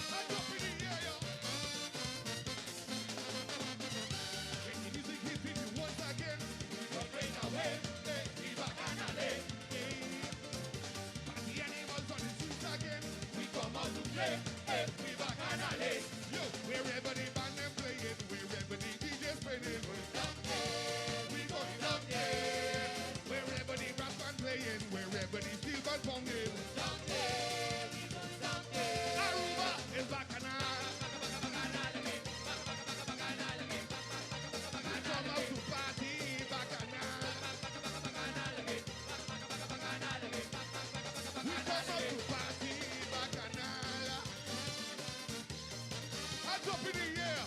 Hands up in the air, yo. When the music hits you once again, we gon' rain away. Hey, we Bacchanal, hey. Party animals on the streets again. We come out to play. Hey, we Bacchanal, hey. Yo, wherever the band them playing, wherever the DJ spinning, we down there, we going down there. Wherever the brass band playing, wherever the steel band pounding, we down there, we going down there. Aruba is Bacchanal. We come out to party, Bacchanal. We come out to party, Bacchanal. Hands up in the air.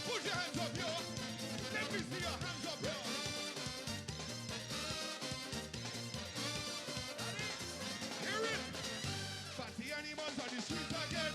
Put your hands up, yo. Let me see your hands up, yo. Ready? Hear it. Party animals on the streets again.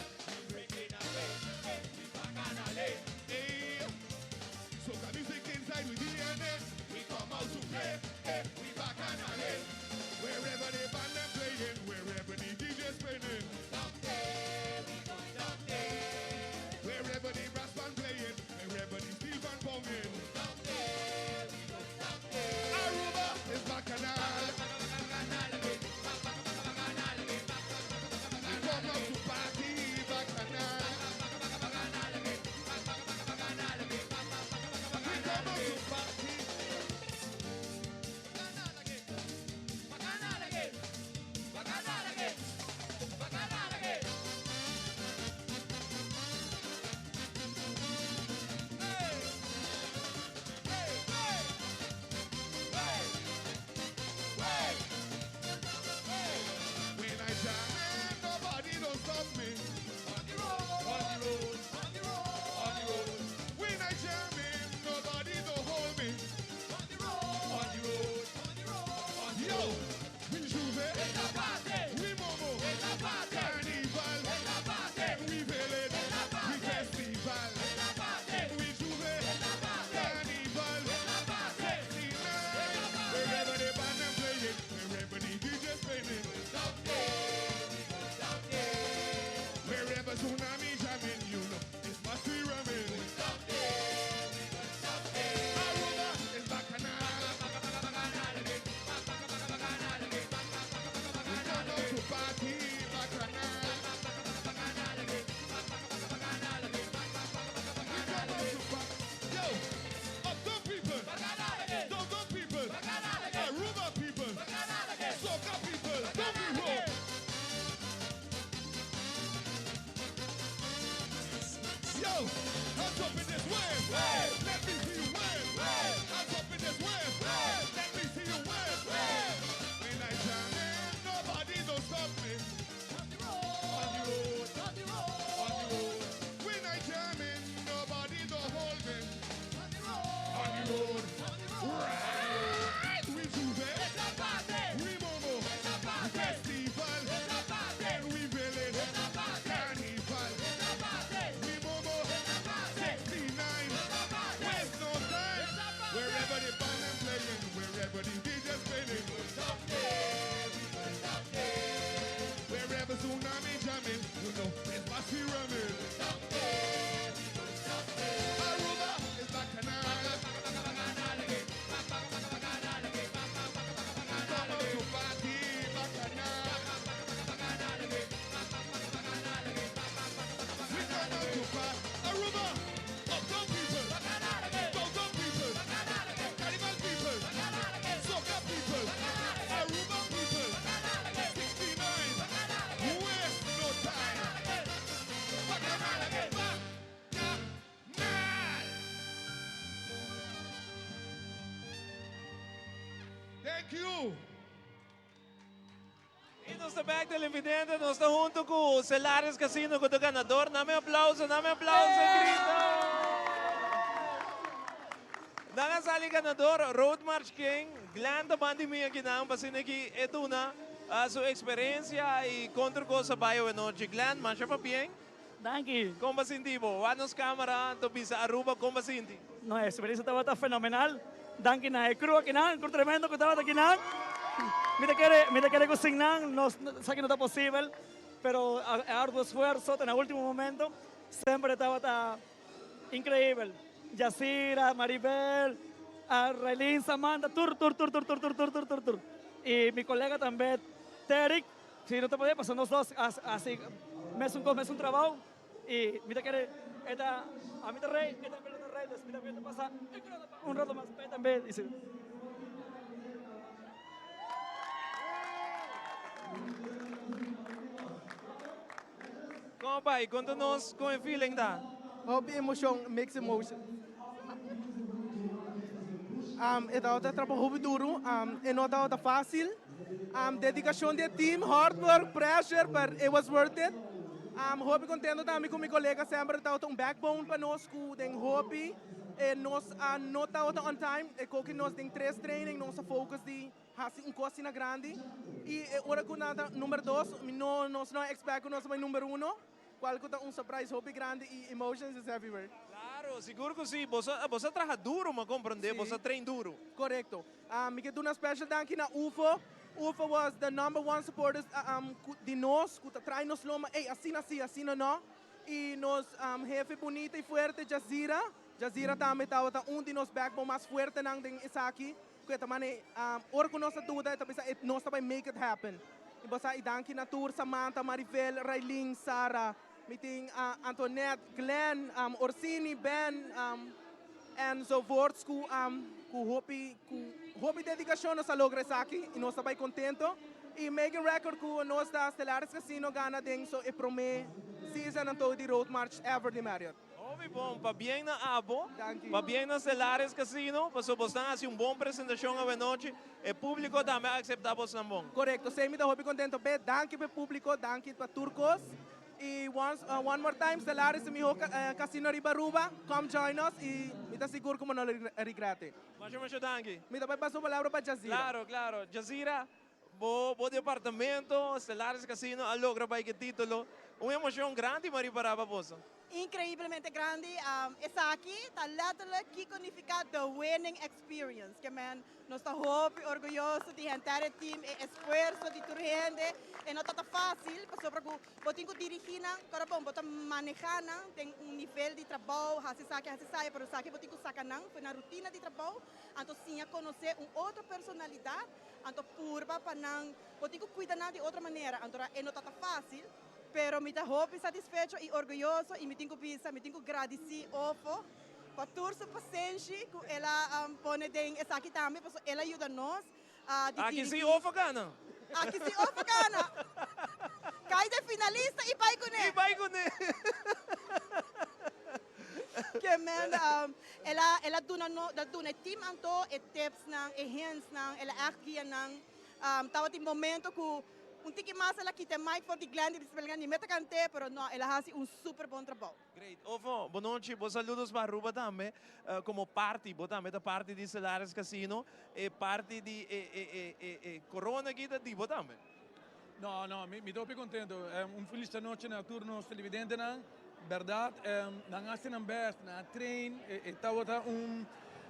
tsunami jamming, you know it's must be ramming. Aruba is bacchanal. We come out to party, bacchanal. We come out to party. Yo, uptown people, downtown people, Aruba people, soca people, don't be wrong. Yo, hands up in this wave. Let me see you wave. Hands up in this wave. Let me see you wave. When I jam in, nobody don't stop me. On the road, on the road, on the road. When I jam in, nobody don't hold me. On the road, on the road. Right, we J'ouvert. We Momo. Festival. Then we village. Carnival. We Momo. 69. Waste no time. Wherever the band them playing, wherever the DJ spinning. Wherever tsunami jamming, you know it's Basi ramming. Aruba is bacchanal. Come out to party, bacchanal. We come out to party. Aruba, uptown people, downtown people, Carnival people, soca people, Aruba people, 69, waste no time. Bacchanal again, bacchanal. Thank you. Y nos ta back televidente, nos ta hunto cu Celares Casino cu ta ganador. Dame aplauso, dame aplauso, grito. Nan a sali ganador, Road March King, Glenn ta bandi mi aki nan, pa asina ki e duna su experiencia y con tur cos a bay awe nochi. Glenn, masha pabien. Danki. Con bo a sinti bo? Wak nos camara, anto bisa Aruba con bo a sinti. No, e experiencia tabata fenomenal. Danki na e crew akinan, crew tremendo cu tabata akinan. Mi ta kere, mi ta kere cu sin nan nos esaki no ta posibel, pero e arduo esfuerzo te na ultimo momento semper e tabata increibel. Yacira, Maribel, Raylin, Samantha, tur, tur, tur, tur, tur, tur, tur, tur, tur, tur. Y mi colega tambe, Terick, si no ta por pasobra nos dos a haci mesun cos, mesun trabao. Y mi ta kere e ta ami ta rey e tambe lo ta rey dus mi ta ta pasa un rato mas pa e tambe y si. Kon bai? Konta nos kon e feeling ta. Hopi emocion, mixed emotion. Um, e tabata trabou hopi duro, um, e no tabata facil. Um, dedicacion di e team, hard work, pressure, but it was worth it. Um, hopi contento tambe cu mi colega semper tabata un backbone pa nos cu den hopi e nos a no tabata on time, e koki nos den tres training nos a focus di haci un cos asina grandi y e ora cu nan ta number dos, mi no nos no a expect cu nos a bay number uno. Cual cu ta un surprise hopi grandi y emotions is everywhere. Claro, sigur cu si. Boso boso a traha duro, mi a comprende. Boso a train duro. Corecto. Mi ke duna special danki na UFO. UFO was the number one supporters di nos, cu ta trae nos loma, ey, asina si, asina no. Y nos hefe bunita y fuerte, Jazira. Jazira tambe tabata un di nos backbone mas fuertenan den esaki. Cu e ta mane, ora cu nos a duda, e ta bisa, nos ta bay make it happen. Y bo sa, y danki na tur, Samantha, Maribel, Raylene, Sara, mi tin Antoinette, Glenn, Orsini, Ben, enzovoorts cu cu hopi cu hopi dedicacion nos a logra esaki y nos ta bay contento. Y making record cu nos ta Stellaris Casino gana den so e prome season anto di Road March ever di Marriott. Hopi bon, pabien na abo, pabien na Stellaris Casino, pasobra bosnan a hasi un bon presentacion awenochi, e publico tambe a acepta bosnan bon. Corecto, sey mi ta hopi contento p'e, danki p'e publico, danki pa tur cos, y once, one more time Stellaris e miho casino riba Aruba, come join us y mi ta sigur cu bo no lo regrete. Masha masha danki. Mi ta bay pasa un palabra pa Jazira. Claro, claro. Jazira, bo bo departamento Stellaris Casino a logra bay cu e titulo. Un emocion grandi m'a ripara pa boso. Increiblemente grandi. Esaki ta letterlijk kico nifica the winning experience. Ke men nos ta hopi orguyoso di henter e team, e esfuerzo di tur hende. E no ta facil pasobra cu bo tin cu dirigi nan, ora bon bo ta maneha nan den un nivel di trabou, haci esaki, haci esaya, pero esaki bo tin cu saca nan for nan rutina di trabou, anto siña conoce un otro personalidad, anto purba pa nan, bo tin cu cuida nan di otro manera, anto e no ta facil. Pero mi ta hopi satisfecho y orguyoso y mi tin cu bisa, mi tin cu gradici Ofo pa tur su pasenshi cu el a pone den esaki tambe, pasobra el a yuda nos di Aki dirigi. si Ofo gana. Aki si Ofo gana. Cay den finalista y bay cune. Y bay cune. Ke men, el a, el a duna no, el a duna e team anto e tipsnan, e hintsnan, el a echt guia nan. Tabatin momento cu Un tiki mas el a kita e mic for di Glenn di bisa Glenn di meta cant'é, pero no, el a haci un super bon trabou. Great. Ofo, bo nochi, bo saludos pa Aruba tambe, como parti, bo tambe ta parti di Celares Casino, e parti di e e e e e corona aki ta di bo tambe. No, no, mi mi ta hopi contento. Un feliz anochi na tur nos televidentenan. Berdad, nan a haci nan best, nan a train, e tabata un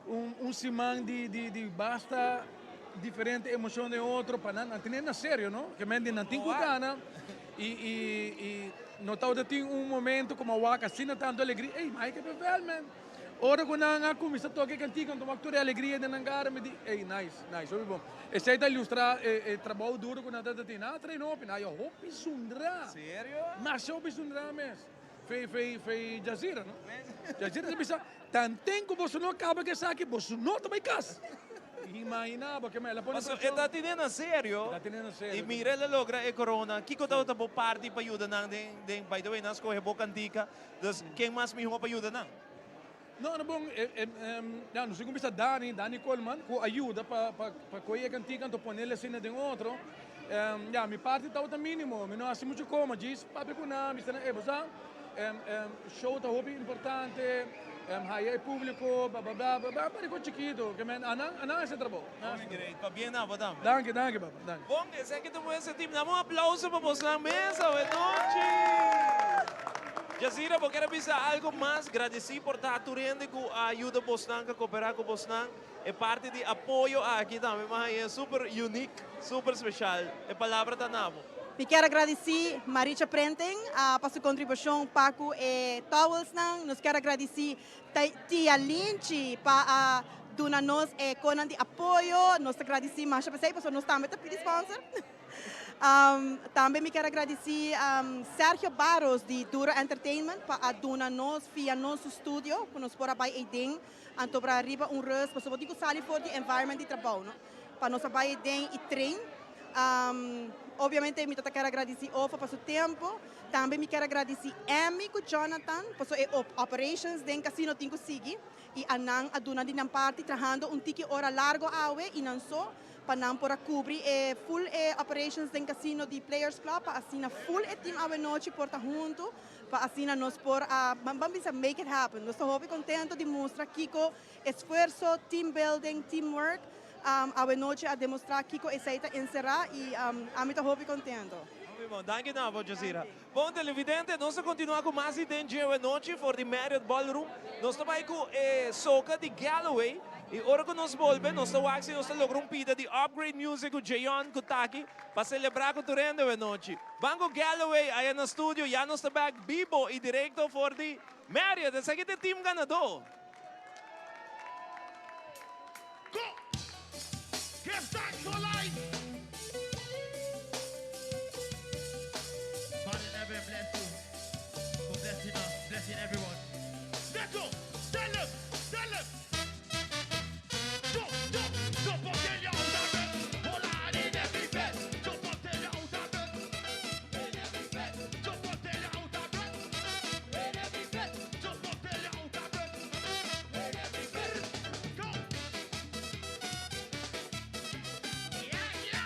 un un siman di di di basta diferente emocion den otro pa nan, nan tene na serio no, ke men di nan tin ku gana y y y no tabata tin un momento como awak asina tanto alegria, ey Mike e bevel man, ora ku nan a kuminsa toka e kantika nan ta wak tur e alegria den nan kara mi di ey nice, nice hopi bon, esei ta ilustra e e trabou duro ku nan tabata tin, nan a train hopi, nan a haya hopi zundra, Serio? Masha hopi zundra mes. Fei, fei, fei Jazira, no? Jazira ta bisa, Tanten ku boso no kaba ku esaki, boso no ta bai kas. Imaginá bo kema el a pone Paso preshon. e ta tene na serio. E ta tene na serio. I mira el a logra e corona. Kiko tabata bo parti pa yuda nan den, den, by the way, nan skohe bo kantika. Dus ken mas mihó pa yuda nan? No, no bon, e, e, ya, nos tin ku bisa Dani, Dani Coleman, ku a yuda pa, pa, pa kohe e kantika anto ponel asina den otro. Ya, mi parti tabata mínimo, mi no hasi muchu koma, djis papia ku nan, bisa nan, ey, bo sa, show ta hopi importante, haya e públiko, bla, bla, bla, bla, bla, pariko chikito, ke men, anan, anan hasi e trabou. Hopi great, pabien na bo tambe. Danki, danki papa, danki. Bon, esaki ta muestra team, dame un aplauso pa bosnan mes awe nochi. Jazira, bo kier a bisa algo mas? Gradeci por ta tur hende cu a yuda bosnan, cu a coopera cu bosnan. E parti di apoyo aki tambe m'a haña super unique, super special. E palabra ta na bo. Mi kier a gradici Maricha Printing pa su contribucion pa cu e towelsnan. Nos kier a gradici Tia Linchi pa a duna nos e conan di apoyo. Nos ta gradici masha p'esey pasobra nos tambe ta pidi sponsor. Tambe mi kier a gradici Sergio Barros di Duro Entertainment pa a duna nos, fia nos su studio cu nos por a bay eyden. Anto pra riba un rust pasobra bo tin ku sali for di environment di trabou no pa nos a bai den i train. Obviamente mi ta ta kier a gradisi Ofa pa su tempo, tambe mi kier a gradisi Emmy ku Jonathan pasobra e operations den casino tin ku sigui i a nan a duna di nan parti trahando un tiki ora largo awe i nan so pa nan por a kubri e full e operations den casino di Players Club pa asina full e team awe nochi por ta hunto. Pa asina nos por a, ban bisa make it happen. Nos ta hopi contento di mustra kico esfuerzo, team building, teamwork awe nochi a demostra kico esey ta encera y ami ta hopi contento. Hopi bon. Danki na bo, Jazira. Bon televidente, nos ta continua cu mas di den dje awe nochi for di Marriott Ballroom. Nos ta bay cu e soca di Galloway y ora cu nos bolbe nos ta wak si nos ta logra un pida di Upgrade Music cu Jayon cu Taki pa celebra cu tur hende awe nochi. Banco Galloway aya na studio, ya nos ta bek bibo y directo for di Marriott. Esaki ta e team ganador. Go! Give thanks for life! God in heaven bless you for blessing us, blessing everyone. Let's go! Tell them! Tell them! Jump, jump, jump up till you're out of breath. Hold on in every bed. Jump up till you're out of breath. In every bed. Jump up till you're out of breath. In every bed. Jump up till you're out of breath. In every bed. Go! Yeah, yeah!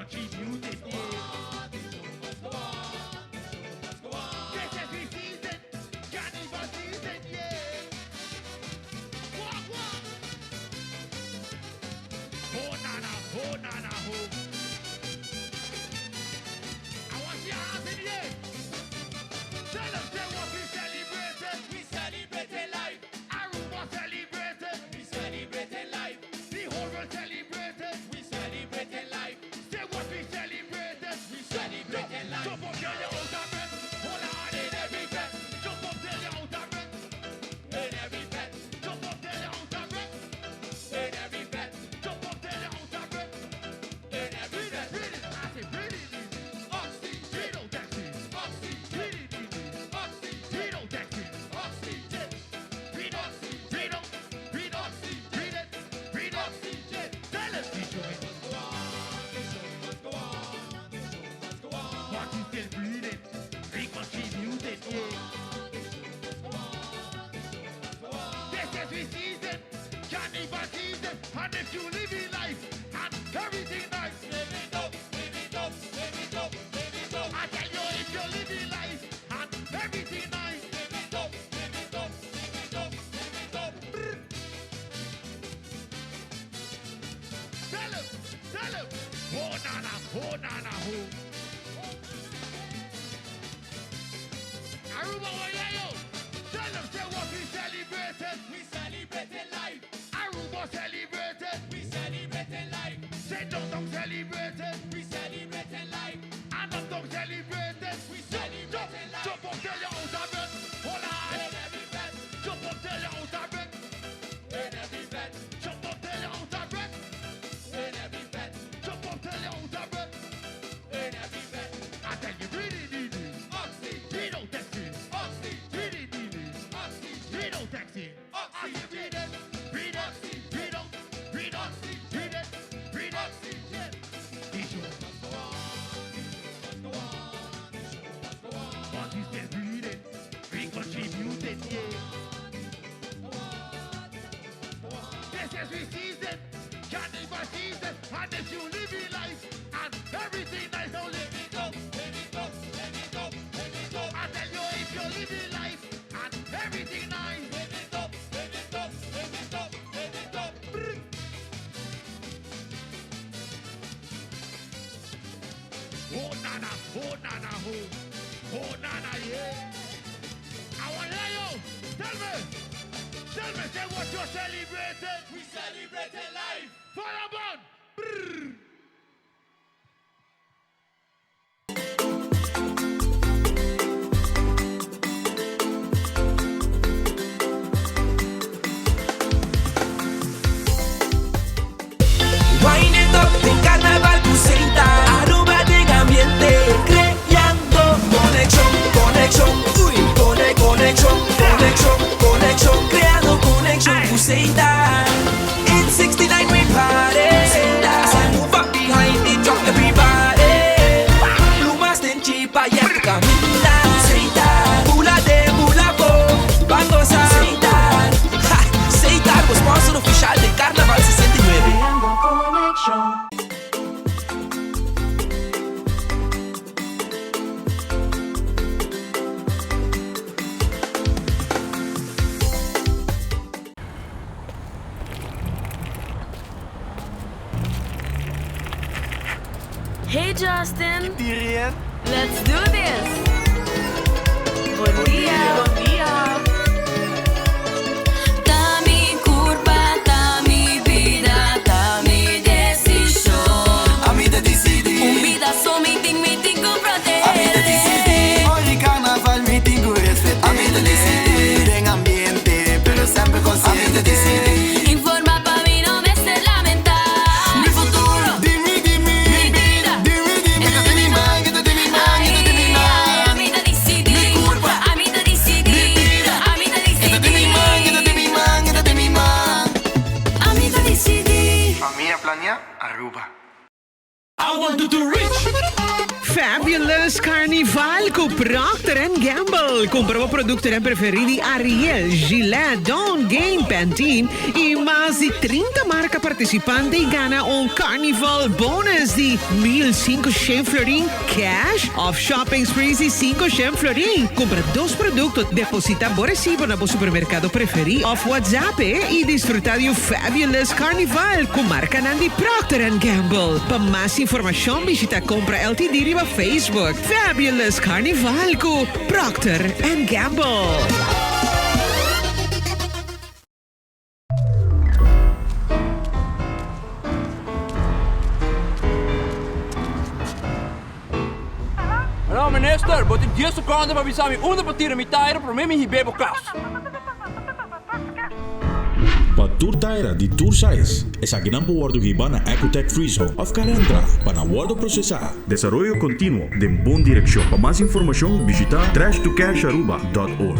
Contributed, yeah. This is the season, carnival season, yeah. Walk, walk. Oh nana, oh nana, oh. I want your hands in the air. Tell them say what we celebrated. We celebrated life. Aruba celebrated. We celebrated life. The whole world celebrated. We celebrated life. Say what we celebrated. We celebrated life. Jump up till you're out of breath. Hold on in every breath. Jump up till you're out of breath. In every breath. Jump up till you're out of breath. In every breath. Jump up till you're out of breath. In every breath. Breathe it. I say breathe it easy. Oxygen. Taxi. Oxygen. Oxygen. Taxi. Oxygen. Breathe oxygen. Breathe oxygen. Breathe it. Breathe oxygen. Tell us the show must go on. The show must go on. The show must go on. What is still breathing? We contributed. Yeah. This is the season, carnival season, and if you live in life and everything nice, live it up, live it up, live it up, live it up. I tell you, if you live in life and everything nice, live it up, live it up, live it up, live it up. Brr. Tell 'em, tell 'em. Oh nana, oh nana, oh. Aruba, where you? Tell them say what we celebrated. We celebrated life. Aruba celebrated. We celebrated life. Say Downtown celebrated. We celebrated life. And Uptown celebrated. We celebrated life. Jump up till you're out of breath. Hold on. In every breath. Jump up till you're out of breath. In every breath. Jump up till you're out of breath. In every breath. Jump up till you're out of breath. In every breath. I tell you, really need it. Oxygen. Taxi. Oxygen. Oxygen. Taxi. Oxygen. Breathe it. Breathe it. Breathe out. Breathe out. Breathe it. Breathe oxygen. The show must go on. The show must go on. The show must go on. But we still breathing. We contributed, yeah. This is the season, carnival season, and if you live in life and everything nice, now live it up, live it up, live it up, live it up. I tell you, if you live in life and everything nice, live it up, live it up, live it up, live it up. Brr. Oh nana, oh nana, oh, oh nana, yeah. I want to hear you. Tell me. Tell me, say what you celebrated. We celebrated life. Fireburn. Brrr. Wind it up, den carnaval cu Setar. Aruba den ambiente, creando conexion, conexion, uy, cone, conexion, conexion, conexion, creando conexion cu Setar. In 69 we party. As I move up behind the truck, everybody. Plumas den chipa y a tu camina. Setar, bula de bula bo, ban goza. Setar, ha, Setar, sponsor oficial di Carnaval 69. Creando conexion. Hey Justin. Let's do this. Bon dia. Bon dia. Ta mi curpa, ta mi bida, ta mi decision. Ami ta dicidi. Un bida so mi tin, mi tin cu protege. Ami ta dicidi. Ora carnaval mi tin cu respeta. Ami ta dicidi. Den ambiente, pero semper consciente. Ami ta dicidi. Informa pa mi no mester lamenta. Mi futuro. Di mi, di mi. Mi bida. Di mi, di mi. E ta den mi man, e ta den mi man, e ta den mi man. Ami ta dicidi. Mi curpa. Ami ta dicidi. Mi Fabulous Carnival cu Procter and Gamble. Cumpra bo productonan preferi di Ariel, Gillette, Dawn, Gain, Pantene y mas di 30 marca participante y gana un Carnival bonus di 1500 florin cash of shopping sprees di 500 florin. Cumpra dos producto, deposita bo recibo na bo supermercado preferi of WhatsApp e y disfruta di un Fabulous Carnival cu marcanan di Procter and Gamble. Pa mas informacion bishita Compra LTD riba Facebook. Fabulous Carnival cu Procter and Gamble. Hallo minister, bo tin dies seconde pa bisa mi unda pa tira mi taira prome mi hib'é bo cas. Pa tur taira di tur size, esakinan por wordo hiba na Ecotec Free Zone of Calentra pa nan wordo procesa. Desaroyo continuo den bon direccion. Pa mas informacion bishita trashtocasharuba dot org.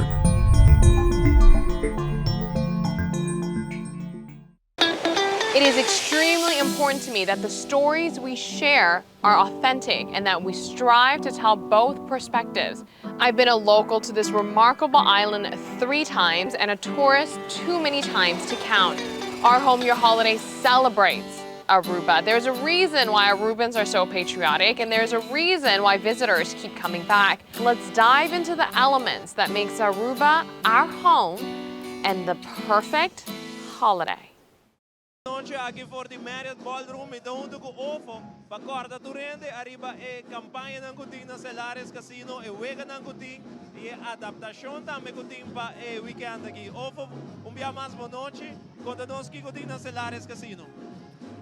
It is extremely important to me that the stories we share are authentic and that we strive to tell both perspectives. I've been a local to this remarkable island three times and a tourist too many times to count. Our Home Your Holiday celebrates Aruba. There's a reason why Arubans are so patriotic and there's a reason why visitors keep coming back. Let's dive into the elements that makes Aruba our home and the perfect holiday. Nochi aki for di Marriott Ballroom mi ta hunto cu Ofo pa corda tur hende ariba e campañanan cu tin na Celares Casino, e weganan cu tin y e adaptacion tambe cu tin pa e weekend aki. Ofo, un bia mas bon nochi, conta nos kico tin na Celares Casino.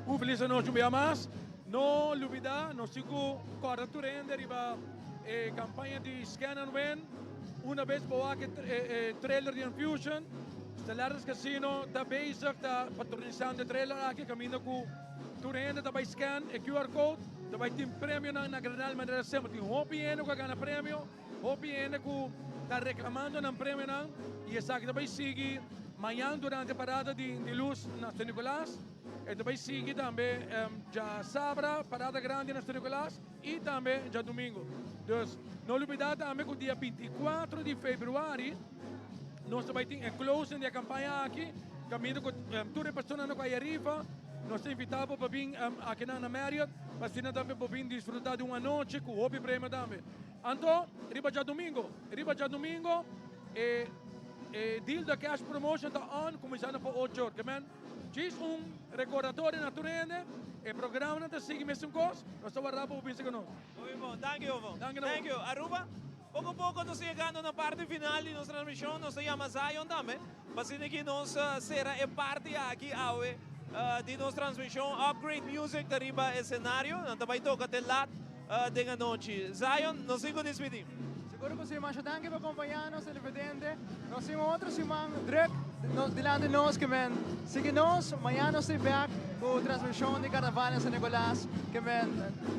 Un feliz anochi un bia mas. No lubida nos tin cu corda tur hende riba e campaña di Scan and Win. Una bes bo wak e trailer di Enfusion, Stellaris Casino ta bezig ta patronisando e trailer aki caminda cu tur hende ta bay scan e QR code, ta bay tin premionan na Granal manera semper. Tin hopi hende cu a gana premio, hopi hende cu ta reclamando nan premionan y esaki ta bay sigui mañan durante parada di luz na San Nicolas. E ta bay sigui tambe djasabra parada grandi na San Nicolas. Y tambe djadumingo. Dus no lubida tambe cu dia 24 di februari nos ta bay tin e closing di e campaña aki. Caminda cu tur e personanan cu a rifa. Nos ta invita bo pa bin akinan na Marriott pa asina tambe bo bin disfruta di un anochi cu hopi premio tambe. Anto riba djadumingo, riba djadumingo e e deal the cash promotion ta on cuminsando pa ocho or. Ke men Djis un recordatorio na tur hende, e programanan ta sigui mesun cos, nos ta warda pa bo binse cu nos. Muy bon, danki Ovo. Danki na bo. Thank you. Aruba, poco poco nos ta yegando na parti final di nos transmision, nos ta yama Zion tambe, pa asina ki nos cera e parti aki awe di nos transmision. Upgrade Music ta riba escenario, nan ta bay toca te lat den anochi. Zion, nos tin cu dispidi. Seguro cu si. Masha danki pa acompaña nos televidente. Nos tin un otro siman druk dilanti nos ke men sigui nos. Mañana nos tin bek cu transmision di Carnaval na San Nicolas ke men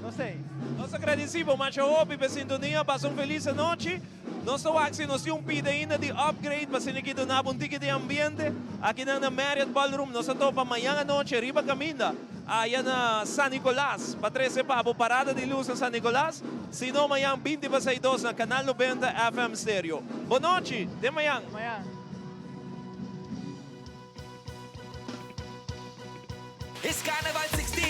nos tey. Nos ta gradeci bo masha hopi pa e sintonia. Pasa un feliz anochi. Nos ta wak si nos tin un pida ainda di upgrade pa asina ki duna bo un tiki di ambiente akinan na Marriott Ballroom. Nos ta topa mañan anochi riba caminda aya na San Nicolas pa trece pa bo Parada di Luz na San Nicolas. Si no mañan 20 pa 6 dos na Canal 90 FM Stereo. Bo nochi, te mañan. Mañan. It's Carnival 69.